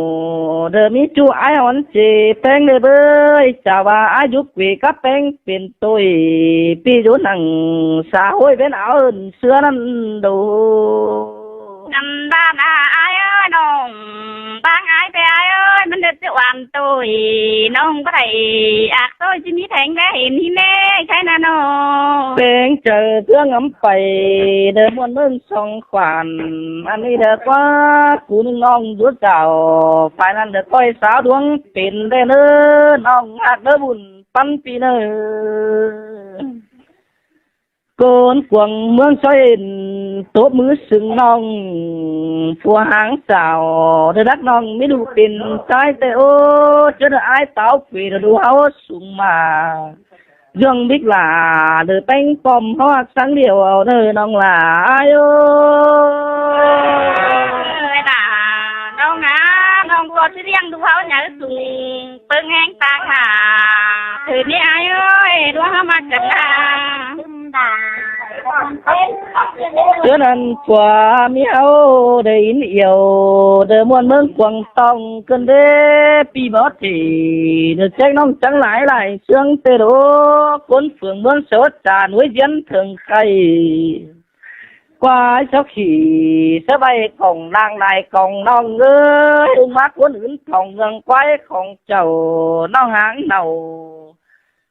đơ ꞌmí ꞌchu ải hón ꞌchí ꞌpéng đê bới, chả ꞌva ải dú quê cắp ꞌpéng pên ꞌtội, ꞌpi dú nẳng xã hội ꞌvến áo ơn ꞌsứa ꞌnặn đu. Năm ba na ải ơi ꞌnọng, bang ải pay ải ơi, ꞌmắn đớt ꞌchớ oan ꞌtội, ꞌnọng báu đảy ác ꞌtội ꞌchí ꞌmí théng vé hên ꞌhí ꞌmé, ꞌchái ꞌna ꞌnọng. ꞌPéng chaư ꞌtưa ngắm pay, đơ ꞌmuôn ꞌmớng song khoản, ăn ꞌnị đơ ꞌquá cú ꞌnưng ꞌnọng dú chảu, phải ꞌnặn đơ ꞌtoi sáo đuống pên đen ơ, ꞌnọng hák đơ bun ꞌpắn ꞌpi ꞌnớ. ꞌCốn cuông ꞌmướng ꞌsội ên Tốc ꞌmứ sưng ꞌnọng, phua háng sảo, đa đắc ꞌnọng ꞌmí đu pên ꞌchái ꞌtẹ ꞌố. ꞌChớ đa ải táo pê đa đu ꞌháu sung ꞌmá, ꞌdương bíc lả đa ꞌpéng pom ꞌhọt sắng điêu au đa ꞌnọng lả ải ꞌới. Ơi, lả ꞌnọng a, ꞌnọng ꞌcọ ꞌchí ꞌliệng đu ꞌháu nháư sung ꞌpơng ꞌhéng ꞌtáng lả. Thử ꞌnị ải ꞌới, đu ꞌháu ꞌmá cắn lả. ꞌChớ ꞌnặn phua ꞌmí ꞌháu đa ín iêu đa ꞌmuôn ꞌmướng Quảng Tòng ꞌcợn đế ꞌpi bót ꞌtị, đa chếc ꞌnọng chắng lai lai ꞌsướng ꞌtẹ đô. ꞌCốn phường ꞌmướng sốt chả nuối diễn thường khay. ꞌQuá sóc khỉ sớ ꞌvạy cỏng làng lai cỏng ꞌnọng ꞌới, ꞌmá ꞌcốn ứn thỏng ꞌmướng ꞌquái khong chảu ꞌnọng háng nảu.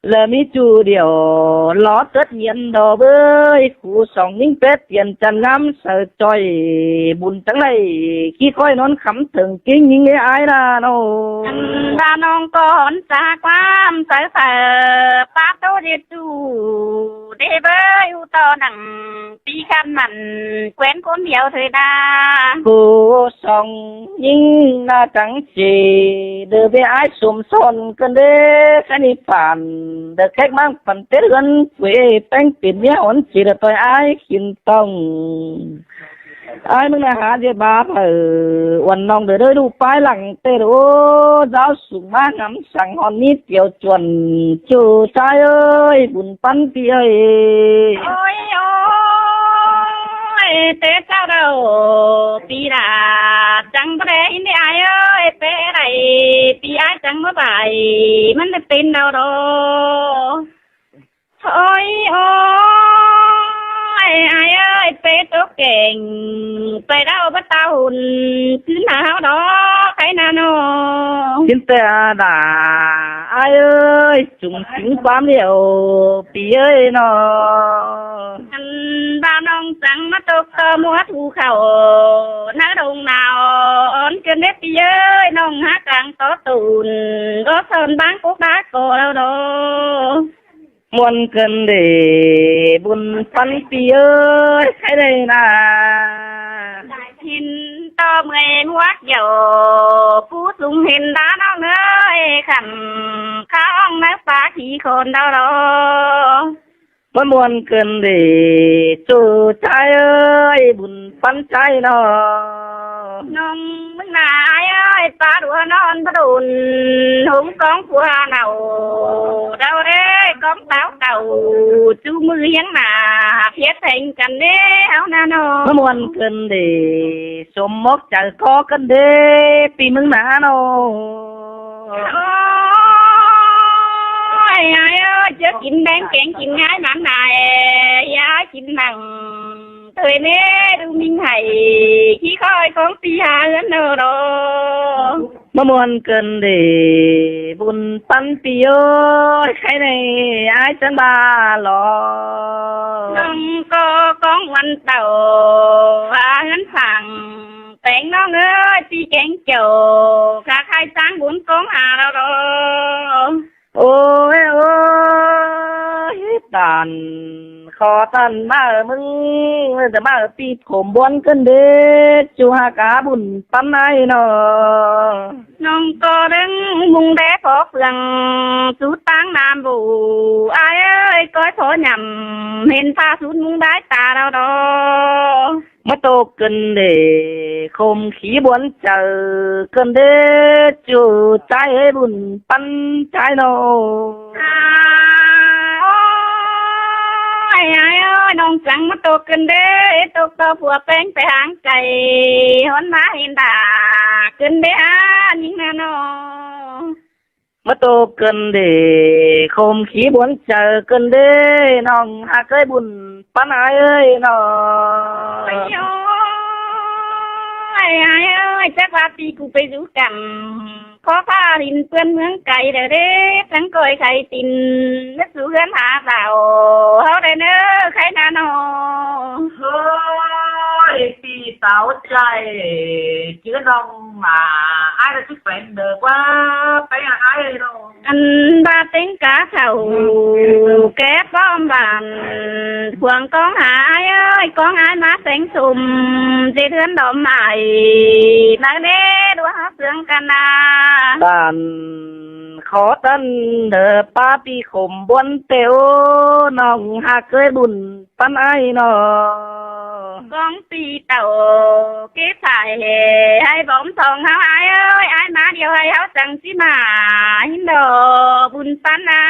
Lỏ ꞌmí ꞌchu điêu lỏ tớt nghiến đo ꞌvới, khu sỏng ꞌnhính pét tiên chăn ngắm saư ꞌchoi, bun chắng đảy ꞌkhí ꞌkhói ꞌnón khắm thơng ꞌkính ꞌnhính ꞌlế ải đa ꞌnọng. Ăn đa ꞌnọng ꞌcọ hón cha ꞌquám saư phaư pá tô ꞌdệt ꞌchu đế ꞌvới, u ꞌto nẳng ꞌpi khăn mẳn quén ꞌcốn điêu thôi đa. Khu sỏng ꞌnhính ꞌna chắng ꞌchị đơ ꞌviạk ải sôm son ꞌcợn đế, ꞌkhạy ꞌnị phản đơ khék ꞌmáng phản tết ꞌhướn quê ꞌpéng pên ꞌviạk hón ꞌchị đơ ꞌtoi ải khỉn tỏng. Ải ꞌmướng ꞌna hák ꞌdệt ba phaư uôn ꞌnọng đơ đới đu pái lăng ꞌtẹ đô. Dáo sung ꞌmá ngắm săng hón ꞌmí tiêu chuôn ꞌchu ꞌchái ꞌới, bun ꞌpắn ꞌpi ꞌới. Ôi ôi, té ꞌchạu đaư ꞌpi đa chắng báu đé ꞌnị ải ꞌới, pé đảy ꞌpi ải chắng ꞌmá bái ꞌmắn đảy pên đaư đô. Ôi ôi, ải ꞌới, pé tốc kẻng pay đaư báu táo hủn ꞌchư ꞌnạ ꞌháu đo, khay ꞌnạ ꞌnọ. ꞌChịn ꞌtẹ đa ải ꞌới, chung sính ꞌquám điêu ꞌpi ꞌới ꞌnọ. Ăn ba ꞌnọng chắng ꞌmá tốc ꞌto ꞌmứa thu khảu ꞌnớ đông nao ón ꞌcợn đế ꞌpi ꞌới, ꞌnọng hák cang tó tủn đo son báng cốc đá ꞌcọ đaư đo. ꞌMuôn ꞌcợn đế bun ꞌpắn ꞌpi ꞌới, khay đảy ꞌnạ. Hên ꞌto ꞌmưới ꞌmứa kiẻo, pú sung hên đá ꞌnọng ꞌới, khăn khá ong ꞌnớ pá khỉ khôn đaư đo. ꞌMuôn ꞌcợn đế ꞌchu ꞌchái ꞌới, bun ꞌpắn ꞌchái ꞌnọ. ꞌNọng ꞌmướng ꞌna ải ꞌới, pá đua ꞌnọn pá đôn hống cóng phua nảu đaư đế, cóng táo cảu ꞌchu ꞌmự hiếng ꞌna phiết thêng căn đế ꞌháu ꞌnạ ꞌnọ. ꞌMá ꞌmuôn ꞌcợn đế sôm mốc chaư ꞌcọ ꞌcợn đế ꞌpi ꞌmướng ꞌna ꞌnọ. Ôi ải ơi, ꞌchớ kin béng kéng kin ꞌngai mẳn nải, ꞌya kin nẳng thời ꞌnế đu ꞌminh hảy ꞌkhí ꞌkhói cóng ꞌpi ha ꞌhướn đô đô. ꞌMá ꞌmuôn ꞌcợn đế bun ꞌpắn ꞌpi ꞌới, khay ꞌnị ải chắng ba lo. ꞌNọng ꞌcọ cóng uôn tảu ha ꞌhướn phang téng ꞌnọng ꞌới, ꞌpi kéng kiẻo khá khai chắng bun cóng ha đaư đo. Ôi ôi, tản khó tản ꞌmá ꞌmứng, ꞌmá ꞌpi khôm ꞌmuôn ꞌcợn đế ꞌchu hák cá bun ꞌpắn ải ꞌnọ. ꞌNọng ꞌcọ đơng ꞌmung đé phó phường sút ꞌtáng ꞌnam bổ, ải ơi, ꞌcoi phó nhẳm hên pha sút ꞌmung đái ta đaư đo. ꞌMá tô ꞌcợn đế khôm khỉ ꞌmuôn chaư ꞌcợn đế ꞌchu ꞌchái ꞌới, bun ꞌpắn ꞌchái ꞌnọ. Ôi ải ơi, ꞌnọng chắng ꞌmá tô ꞌcợn đế, tô ꞌto phua péng pay háng cay hón ꞌmá hên đa ꞌcợn đế ha ꞌnhính ꞌnạ ꞌnọ. ꞌMá tô ꞌcợn đế khôm khỉ ꞌmuôn chaư ꞌcợn đế, ꞌnọng hák ꞌới, bun ꞌpắn ải ꞌới ꞌnọ. Ôi ôi, ải ơi, chắc ꞌva ꞌpi ꞌcọ pay dú căm khó pha rin ꞌpươn ꞌmướng cay đaư đế, chắng ꞌcoi khay tin ꞌmứt dú ꞌhướn ha đảo ꞌháu đaư ꞌnớ, khay ꞌnạ ꞌnọ. Ôi ꞌpi táo chảy chứ ꞌnọng Pá ai ꞌlẹo ꞌchí pên đaư ꞌquá pay hả ai ꞌlẹo. Ăn ꞌva ꞌtếng cá khảu ké ꞌpọm bản, khuang ꞌcóng hả ai ơi, ꞌcóng ai ꞌmá téng sum, ꞌdệt ꞌhướn đom ai, ꞌnhắng đé đua hảư ꞌsướng căn a. Bản khó tăn đaư ꞌpá ꞌpi khôm ꞌbuôn ꞌtẹo, ꞌnọng hák ới bun ꞌpắn ai ꞌnọ. ꞌCóng ꞌpi tảu ké phải hả, ai bóm thong ꞌháu ai ơi, ai ꞌmá điêu ai ꞌháu chắng ꞌchí ꞌmá ꞌhín đo bun ꞌpắn a.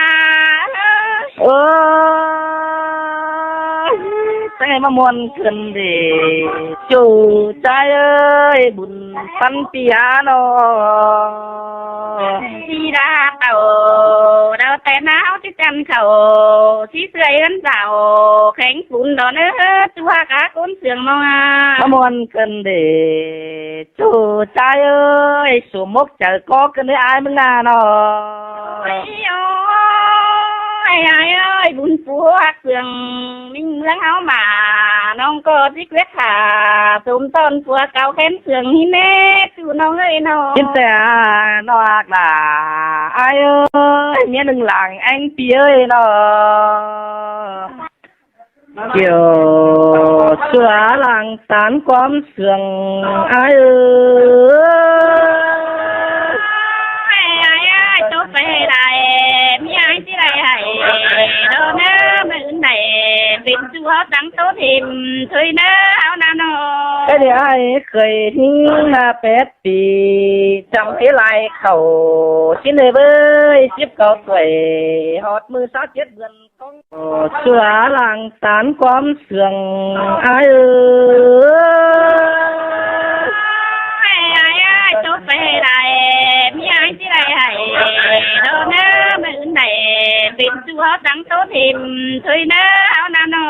Ơ, ꞌtẹ ꞌmá ꞌmuôn khửn đê, ꞌchu ꞌchái ơi, bun ꞌpắn ꞌpi hả ꞌnọ. ꞌPi đa tảu đaư ꞌtẹ ꞌnáo ꞌchí chăn khảu, ꞌchí ꞌsưai ꞌhướn dảo, khéng phún đo ꞌnớ, ꞌchu hák cá ꞌcốn sương ꞌnọng a. ꞌMá ꞌmuôn khửn đê, ꞌchu ꞌchái ơi, sổ mốc chaư ꞌcọ khửn đê ai ꞌmướng a ꞌnọ. Ôi, ôi, ai ơi, bun phua hák sương ꞌmính ꞌmướng ꞌháu ꞌmá, ꞌnọng ꞌcọ ꞌchí ꞌquiếc hả, sôm ꞌtọn phua cáu khen sương ꞌhín ꞌnê, ꞌchu ꞌnọng ơi ꞌnọ. ꞌChịn ꞌtẹ ꞌnọ hák lả, ai ơi, ꞌmía ꞌnưng lăng ꞌéng ꞌpi ơi ꞌnọ. Kiẻo ꞌchua lăng tán ꞌquám sương ai ơi. Ai ơi, ꞌchớ pay đảy, ꞌmí ai ꞌchí đảy hảy, đo ꞌnớ ꞌmự ứn đảy, pên ꞌchu ꞌháu chắng ꞌtố thêm, thôi ꞌnớ ꞌháu ꞌnạ ꞌnọ. Cái này ai khởi hính là pét pi, chăm thế lai khẩu, xin lời với síp cao tuổi, hót mười sáu chết vườn. Ơ, ꞌchua lăng tán ꞌquám sương ai ơi. Ai ơi, ꞌchớ pay đảy, ꞌmí ai ꞌchí đảy hảy, đo ꞌnớ ꞌmự ứn đảy, pên ꞌchu ꞌháu chắng ꞌtố thêm, thôi ꞌnớ ꞌháu ꞌnạ ꞌnọ.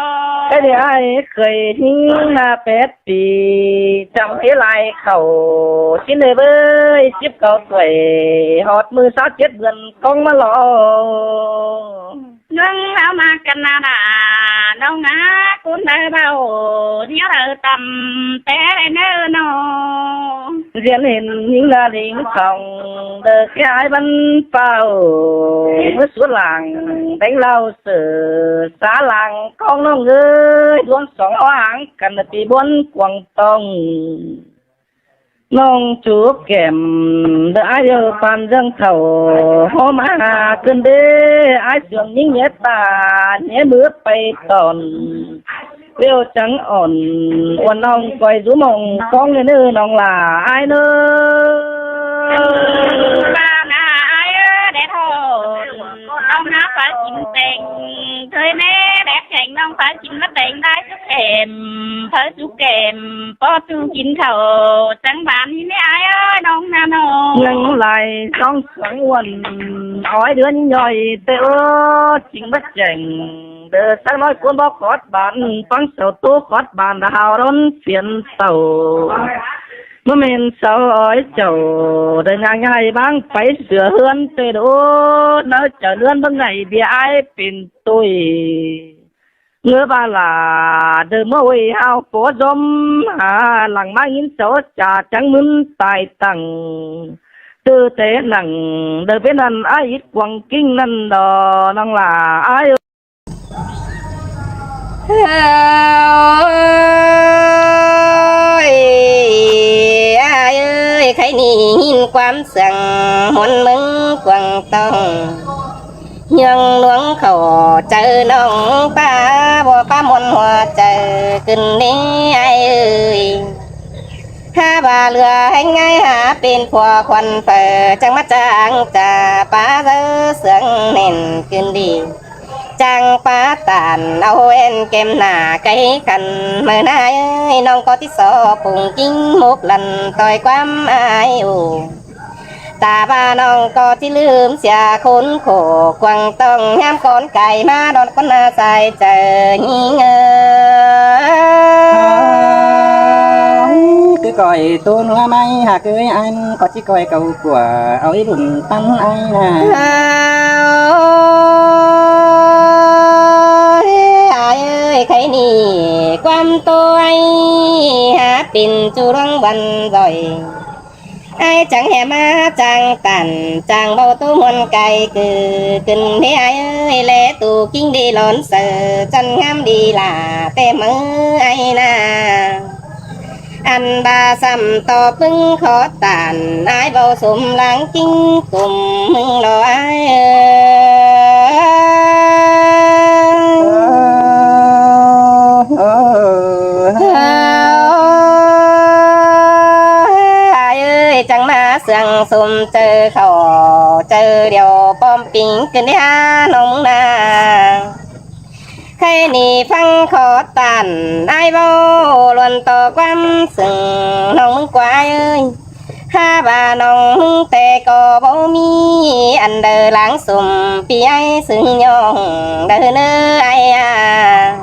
Cái này ai khởi hính là pét pi, chăm thế lai khẩu, xin lời với síp cao tuổi, hót mười sáu chết vườn ꞌcóng ꞌmá lo. ꞌNhắng ꞌháu ꞌmá căn ꞌnạ, ꞌnọng ꞌnạ, ꞌcốn đaư báu, ꞌnéo đaư tăm, té đảy ꞌnớ ꞌnọ. Diễn hên hính là lính phòng, đaư khé ai bắn pháo, ꞌmứa suốt làng, đánh lao sở, xã làng, ꞌcóng ꞌnọng ơi, ꞌluống song ó háng căn là pi ꞌbuôn Quảng Tông. ꞌNọng ꞌchu kẻm, đaư ai ꞌdệt pán ꞌdương thảu, ꞌhó ꞌmá hả khửn đê, ai sương ꞌnhính nhé ta, nhé ꞌmứa pay tỏn. Vêu chắng ỏn, uôn ꞌnọng ꞌcoi dú mong, ꞌcóng ꞌnê ꞌnớ ꞌnọng lả ai ꞌnớ. Ba ꞌnạ ai ơi, đét hả, ꞌnọng ꞌnạ phải chín teng, thôi ꞌnê, đét khéng ꞌnọng phải chín ꞌmá teng đai súc kẻm, phải súc kẻm, ꞌpó ꞌchu kin khảu, chắng bán ꞌnị ꞌnê ai ơi, ꞌnọng ꞌnạ ꞌnọ. ꞌNhắng lai song sương uôn, ói đươn ꞌnọi, ꞌtẹ ơ, chính bát chẻng, đaư sắc nói cuốn bó khót bản, pắng sầu tố khót bản, đã hào đón phiền sầu. ꞌMá mên sáu ói chảu, đaư ꞌnhắng ꞌnhắng lai báng pay sửa ꞌhướn ꞌtẹ đô, ꞌnớ chaư ꞌhướn báu ngảy bia ai pên ꞌtội. ꞌNgớ ꞌva lả, đaư ꞌmá ôi hao phó ꞌdóm, hả, lăng ꞌmá ꞌnghín sáu chả chắng ꞌmứn tai tẳng. Tư tế nẳng, đaư pên ꞌnặn ai ít Quảng Kinh ꞌnặn đo, ꞌnọng lả ai ơi. Ôi, ai ơi, khay ꞌnị hín ꞌquám sương ꞌmuôn ꞌmướng Quảng Tông. ꞌNhướng ꞌluống khảu chaư ꞌnọng ꞌpá, báu ꞌpá ꞌmuôn hua chaư khửn ꞌnê ai ơi. Hả ꞌva lưa ꞌhéng ai hả pên phua khuôn phaư, chắng ꞌmá chắng chả pá dư sương nên khửn đi. Chắng pá tản au ên kêm nả khay căn, ꞌmự ꞌnạ ai ơi, ꞌnọng ꞌcọ ꞌchí so phung kính mốc lăn ꞌtoi ꞌquám ai ơ. Ta ꞌva ꞌnọng ꞌcọ ꞌchí ꞌlứm sia khốn khổ, Quảng Tông ꞌnhám cón cai ꞌmá đón ꞌcốn ꞌnạ sai chaư ꞌnhính ơ. Ai, cứ coi tốn hoa mai hả cứ ăn, ꞌcọ ꞌchí coi cầu của ôi bùn tắn ai nà. Ôi, ai ơi, khay ꞌnị ꞌquám ꞌtố ai hả pên ꞌchu ꞌluống văn giỏi. Ai chắng hé ꞌmá chang tản, chang báu ꞌtố ꞌmuôn cai cư, ꞌcứn ꞌmí ai ơi, lé tu ꞌkính đi lón saư, chăn ꞌnghám đi lả, té máư ai na. Ăn ba săm ꞌto ꞌpứng khó tản, ai báu sôm láng ꞌkính cùm ꞌmứng lo ai ơi. Ai ơi, chắng ꞌmá sương sôm chaư khảu, chaư điêu pom pính ꞌcứn đi há ꞌnọng ꞌmứng na. Khay ꞌnị ꞌphắng khó tản, ai báu ꞌluôn ꞌto ꞌquám sương ꞌnọng ꞌmứng ꞌquá ai ơi. Hák ba ꞌnọng ꞌmứng té ꞌcọ báu ꞌmí, ăn đaư láng sôm ꞌpi ai sương ꞌnhọng đaư ꞌnớ ai a.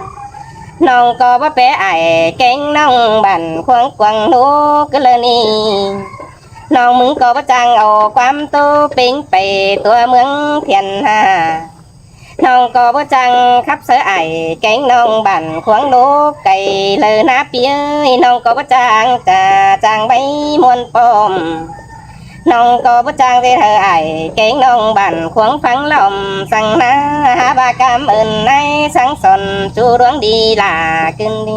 ꞌNọng ꞌcọ báu pé ai kéng ꞌnọng bản khuang quang ꞌlố ꞌcứ lơ ꞌnị. ꞌNọng ꞌmứng ꞌcọ báu chang au ꞌquám ꞌtố pính pay tua ꞌmướng thiên hà. ꞌNọng ꞌcọ báu chang khắp sáư ai kéng ꞌnọng bản khuang ꞌlố cai lơ ꞌná ꞌpi ơi. ꞌNọng ꞌcọ báu chang chả chang báu ꞌmuôn pom. ꞌNọng ꞌcọ báu chang dê hảư ai kéng ꞌnọng bản khuang ꞌphắng lỏm săng ꞌná. Hák ba cám ơn ai săng son ꞌchu ꞌluống đi lả ꞌcứn đi.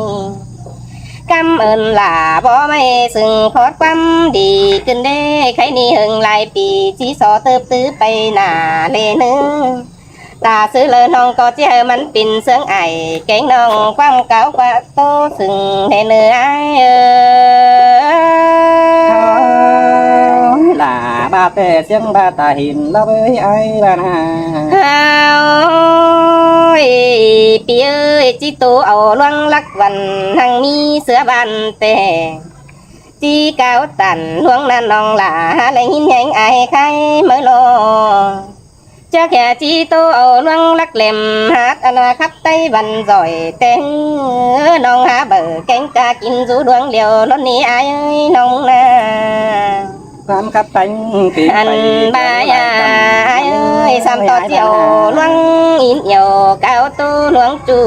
Cám ơn lả báu ꞌmạy sương khót ꞌquám đi ꞌcứn đế. Khay ꞌnị ꞌhướng lai pi ꞌchí so tớp tứ pay nả lê ꞌnớ. Ta sư lơ ꞌnọng ꞌcọ ꞌchí hảư ꞌmắn pên sương ai kéng ꞌnọng ꞌquám cáo ꞌquá ꞌtố sương đe ꞌnớ ai ơi. Lả ba té siêng ba ta hin lắp ơi ai ba na. Ôi, ꞌpi ơi, ꞌchí ꞌtố au ꞌluống lắc văn hăng ꞌmí sứa ban té. ꞌChí cáo tản ꞌluống ꞌnặn ꞌnọng lả hák lêng hin ꞌhéng ai khai máư lo. Chắc hé ꞌchí ꞌtố au ꞌluống lắc lem hát ăn khắp Tây văn giỏi té. ꞌNọng hák báu kéng ca kin dú ꞌluống điêu ꞌlốn ꞌnị ai ơi ꞌnọng na. Ăn ba ya ai ơi, săm ꞌto ꞌchí au ꞌluống in iêu cáo ꞌtố ꞌluống ꞌchu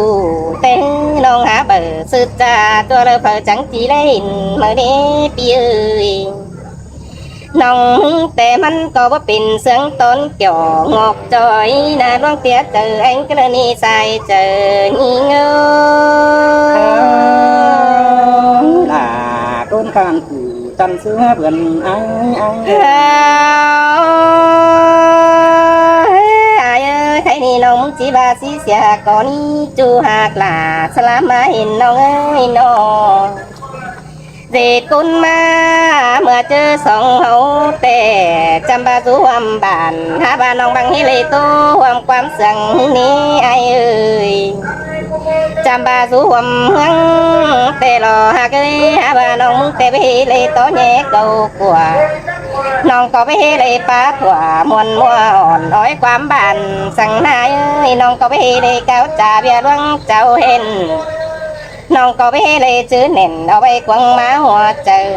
té. ꞌNọng hák báu sư cha tua lơ phaư chắng ꞌchí ꞌlế in máư đế ꞌpi ơi. ꞌNọng té ꞌmắn ꞌcọ báu pên sương tón kiẻo ngọc choi na ꞌluống tia chaư ꞌéng ꞌcứ lơ ꞌnị sai chaư ꞌnhính ơi. Lả ꞌcốn khăn phủ chăn sứa bươn ai ai. Ai ơi, khay ꞌnị ꞌnọng ꞌmứng ꞌchí ba ꞌsí sia ꞌcọ ꞌnị ꞌchu hák lả sa ꞌlám ꞌmá hin ꞌnọng ơi ꞌnọng. Dệt ꞌcốn ꞌmá ꞌmưa ꞌchớ song ꞌháu té, chăm ba dú ꞌhuôm bản, hák ba ꞌnọng bang ꞌhế lê ꞌtố ꞌhuôm ꞌquám sương ꞌnị ai ơi. Chăm ba dú ꞌhuôm ꞌhướng té lo hák ơi, hák ba ꞌnọng ꞌmứng té báu ꞌhế lê ꞌtố ꞌnhé câu của. ꞌNọng ꞌcọ báu ꞌhế lê pá thuả muôn ꞌmua ỏn ói ꞌquám bản săng ꞌnái ơi, ꞌnọng ꞌcọ báu ꞌhế lê cáo cha ꞌviạk ꞌluống chảu hên. ꞌNọng ꞌcọ báu ꞌhế lê chứ nẻn au ꞌvạy cuông ꞌmá hua chaư.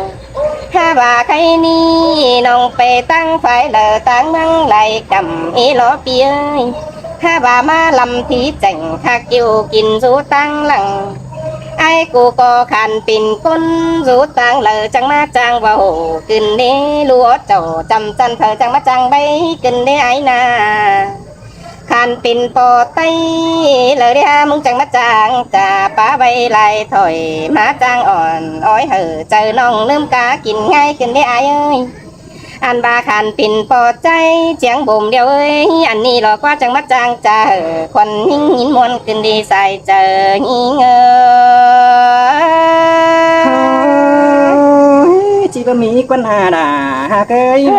Hák ba khay ꞌnị ꞌnọng pay ꞌtáng phái lơ ꞌtáng ꞌmướng lai căm ꞌí lo ꞌpi ơi. Hák ba ꞌmá lăm thí chẻng khák ꞌkiu kin dú ꞌtáng lăng. Ai cu ꞌcọ khăn pên ꞌcốn dú ꞌtáng lơ chắng ꞌmá chang ꞌvạu ꞌcứn đế ꞌlụk chảu chăm chăn phaư chắng ꞌmá chang báu ꞌcứn đế ai na. Khăn pên ꞌpo ꞌTáy lơ đế hák ꞌmứng chắng ꞌmá chang chả pá ꞌvạy lai thỏi ꞌmá chang ỏn ói hảư chaư ꞌnọng ꞌlớm cá kin ꞌngai ꞌcứn đế ai ơi. Ăn ba khăn pên ꞌpo ꞌChái chiếng bôm điêu ơi, ăn ꞌnị lo ꞌquá chắng ꞌmá chang chả hảư khuôn ꞌnhính ꞌnhính ꞌmuôn ꞌcứn đi sai chaư ꞌnhính ơi. Ôi, ꞌchí báu ꞌmí ꞌquán ha đà hák ơi.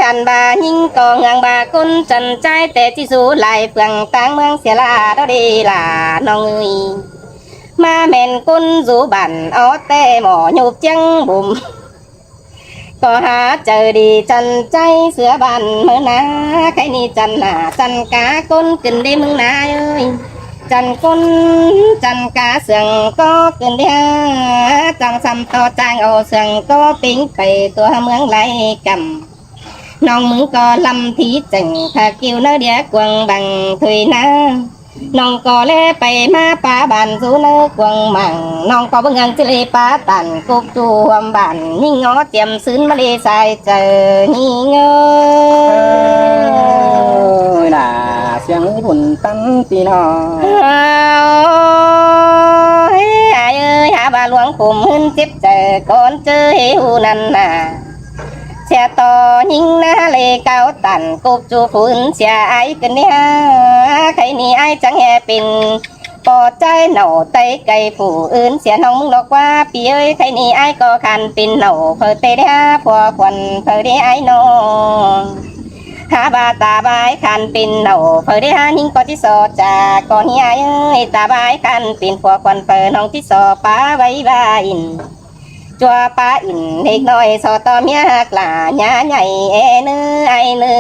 Ăn ba ꞌnhính ꞌcọ ꞌhướng ba ꞌcốn chăn ꞌchái té ꞌchí dú lai phường ꞌtáng ꞌmướng sia ꞌlạ đó đi lả ꞌnọng ơi. ꞌMá ꞌmen ꞌcốn dú bản ók té ꞌmo nhộp chiếng bôm. ꞌCọ hák chaư đi chăn ꞌchái sứa bản ꞌmưa na, khay ꞌnị chăn nả chăn cá ꞌcốn ꞌcứn đi ꞌmướng na ơi. Chăn ꞌcốn chăn cá sương ꞌcọ ꞌcứn đi ha, chắng săm ꞌto chắng au sương ꞌcọ pính pay tua ꞌmướng lai căm. ꞌNọng ꞌmứng ꞌcọ lăm thí chẻng khák ꞌkiu ꞌnớ đĩa cuông bang thuê na. ꞌNọng ꞌcọ ꞌlé pay ꞌmá pá bản dú ꞌnớ cuông mảng, ꞌnọng ꞌcọ báu ꞌnhắng ꞌchí ꞌlế pá tản cốc ꞌchu ꞌhuôm bản, ꞌnhính ó tiêm sứn ꞌmá ꞌlế sai chaư ꞌnhính ꞌnớ. Ơi, đả siêng bun tắn ꞌpi ꞌnọng. Ơi, ải ơi, hả ꞌva luông khum ꞌhướn chếp chaư cón ꞌchớ ꞌhế ꞌhụ ꞌnặn nả. Sia ꞌto ꞌnhính ꞌná ꞌlế cáo tản cốc ꞌchu phún sia ải ꞌcứn ꞌnị hả, khay ꞌnị ải chắng ꞌhê pên ꞌpo ꞌchái nảu tảy cay phủ ứn sia ꞌnọng ꞌmứng lo ꞌquá ꞌpi ơi, khay ꞌnị ải ꞌcọ khan pên nảu phaư tê đé hả, phua khuôn phaư đé ải ꞌnọng. Hả ꞌva ta ꞌva ải khan pên nảu phaư đé hả, ꞌnhính ꞌcọ ꞌchí so cha ꞌcọ ꞌnị ải ơi, ta ꞌva ải khan pên phua khuôn phaư ꞌnọng ꞌchí so pá ꞌvạy ꞌva ỉn. ꞌChua pá ỉn ꞌnệt ꞌnọi so ꞌto ꞌmía ꞌhặc lả nhá nhảy é ꞌnớ ải ꞌnớ.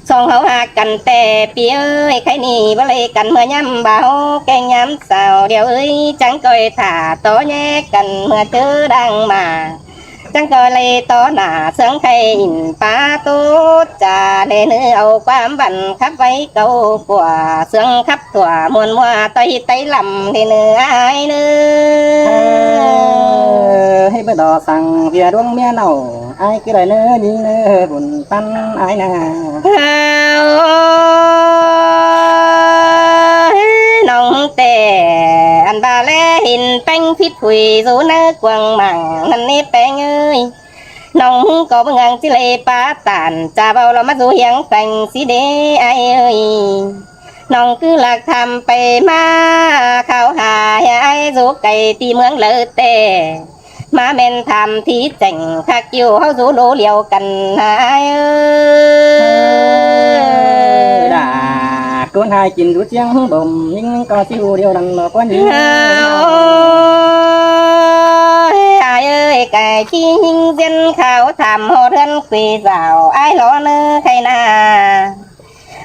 Song hảư ꞌhặc căn ꞌtẹ ꞌpi ơi, khay ꞌnị báu ꞌlế căn ꞌmưa ꞌnhăm báu kéng ꞌnhăm sau điêu ơi, chắng ꞌcoi thả ꞌto ꞌnhé căn ꞌmưa ꞌchớ đang ꞌmá. Chắng ꞌcoi ꞌlế ꞌto nả ꞌsướng khay ỉn pá ꞌtố cha ꞌlế ꞌnớ au ꞌquám băn khắp ꞌvạy cáu ꞌpưa ꞌsướng khắp thua muôn ꞌmưa ꞌtoi ꞌtay lăm ꞌlế ꞌnớ ải ꞌnớ. Ơ, ꞌhế báu ꞌto săng ꞌviạk ꞌluống ꞌmía ꞌnọng ải ꞌcứ đảy ꞌnớ ꞌnhính ꞌnớ bun tắn ải nả. Ơi, ꞌnọng ꞌtẹ ăn ꞌva ꞌlé hên ꞌpéng phít phui dú ꞌnớ cuông mảng ꞌnặn ꞌnị ꞌpéng ơi. ꞌNọng ꞌcọ báu ꞌnhắng ꞌchí ꞌlế pá tản cha ꞌvạu lo ꞌmá dú hiếng pheng sí đế ải ơi. ꞌNọng ꞌcứ ꞌlặc tham pay ꞌmá kháo ha ꞌhế ải dú cay ti ꞌmướng laư ꞌtẹ. ꞌMá ꞌmen tham thí chẻng khắc kiu ꞌháu dú đố điêu căn hả ải ơi. Đả ꞌcốn ꞌhại kin dú ꞌchiếng bôm ꞌnhính ꞌcọ ꞌchí ꞌhụ điêu đăng lo ꞌquá ꞌnhính. Ơi, ải ơi, cai ꞌchí ꞌnhính ꞌdiến kháo tham ꞌhọt ꞌhướn quí dảo ải lo ꞌnớ khay nả.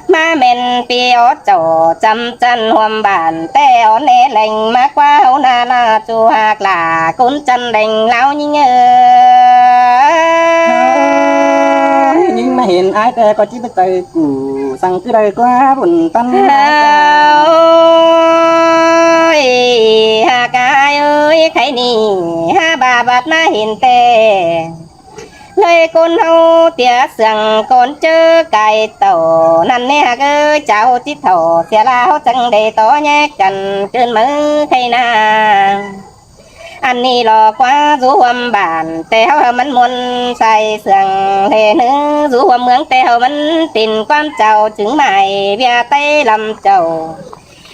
ꞌMá ꞌmen ꞌpi ók chảu chăm chăn ꞌhuôm bản ꞌtẹ ók ꞌné leng ꞌmá ꞌquá ꞌháu ꞌná ꞌna ꞌchu ꞌhặc lả ꞌcốn chăn leng ꞌláo ꞌnhính ơi. ꞌNhính ꞌmá hên ải ꞌtẹ ꞌcọ ꞌchí báu chaư củ săng ꞌcứ đảy ꞌquá bun tắn. Ơi, ꞌhặc ải ơi, khay ꞌnị hả ꞌva bát ꞌmá hên ꞌtẹ. ꞌLới ꞌcốn ꞌháu ꞌtiế sương cón ꞌchớ cai tảu ꞌnặn ꞌnị ꞌhặc ơi, chảu ꞌchí thảu sia ꞌla ꞌháu chắng đảy ꞌto ꞌnhé căn ꞌcứn máư khay nả. Ăn ꞌnị lo ꞌquá dú ꞌhuôm bản ꞌtẹ ꞌháu hảư ꞌmắn muôn sai sương ꞌlế ꞌnớ, dú ꞌhuôm ꞌmướng ꞌtẹ ꞌháu ꞌmắn pên ꞌquám chảu chứng mải ꞌviạk ꞌTáy Lăm Chảu.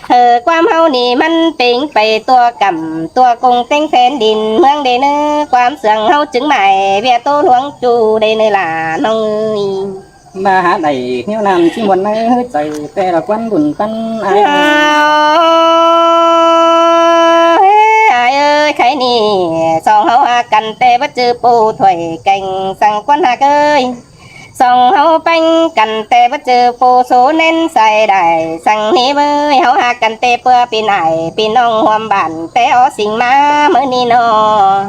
Hảư ꞌquám ꞌháu ꞌnị ꞌmắn pêng pay tua căm tua công ꞌtếng phén đin ꞌmướng đê ꞌnớ, ꞌquám sương ꞌháu chứng mải ꞌviạk ꞌtố ꞌluống ꞌchu đê ꞌnớ lả ꞌnọng ơi. ꞌVa hả đảy ꞌnéo ꞌnặn ꞌchí muôn ꞌnớ chaư ꞌtẹ lo ꞌquám bun tắn ải. Ơi, ải ơi, khay ꞌnị song ꞌháu ꞌhặc căn ꞌtẹ báu ꞌchư pu thuổi kéng săng ꞌquám ꞌhặc ơi. Song ꞌháu ꞌpéng căn ꞌtẹ báu ꞌchư pu số ꞌnén sai đảy săng ꞌnị ꞌmơi, ꞌháu ꞌhặc căn ꞌtẹ ꞌpưa pên ải pên ꞌnọng ꞌhuôm bản ꞌtẹ ók sính ꞌmá ꞌmự ꞌnị ꞌnọ.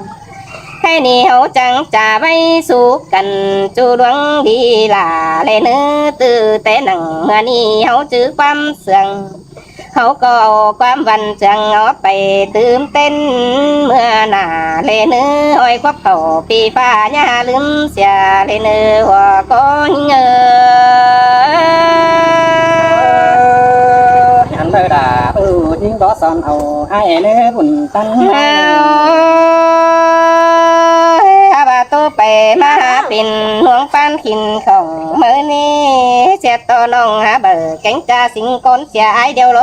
Khay ꞌnị ꞌháu chắng cha ꞌvạy sú căn ꞌchu ꞌluống đi lả ꞌlế ꞌnớ, từ ꞌtẹ nẳng ꞌmưa ꞌnị ꞌháu chứ ꞌquám sương. ꞌHáu ꞌcọ au ꞌquám văn chương ók pay tứm tến ꞌmưa nả ꞌlế ꞌnớ, ꞌhọi khóp khảu pi ꞌphạ ꞌnhá ꞌlứm sia ꞌlế ꞌnớ ꞌhua ꞌcọ ꞌnhính ơi. Ăn đaư đả, ơ, ꞌnhính bók son au ải ꞌnớ bun tắn. Hả ꞌva ꞌtố pay ꞌmá hả pên ꞌluống ꞌpán khỉn khỏng ꞌmự ꞌnị, sia ꞌto ꞌnọng hả báu kéng cha sính cón sia ải điêu lo.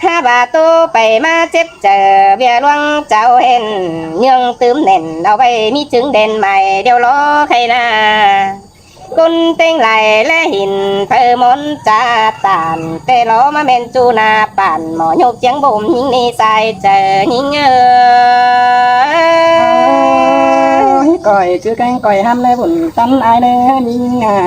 Hả ꞌva ꞌtố pay ꞌmá chếp chaư ꞌviạk ꞌluống chảu hên, ꞌnhương tứm nẻn au ꞌvạy ꞌmí chứng đen mai điêu lo khay nả. ꞌCốn ꞌtếng lai ꞌlé hên phaư món cha tản ꞌtẹ lo ꞌmá ꞌmen ꞌchu nả bản ꞌmọ nhộp chiếng bôm ꞌnhính ꞌnị sai chaư ꞌnhính ơi. Ôi, ꞌcoi chứ kéng ꞌcoi ꞌhăm ꞌlế bun tắn ải ꞌnớ ꞌnhính à.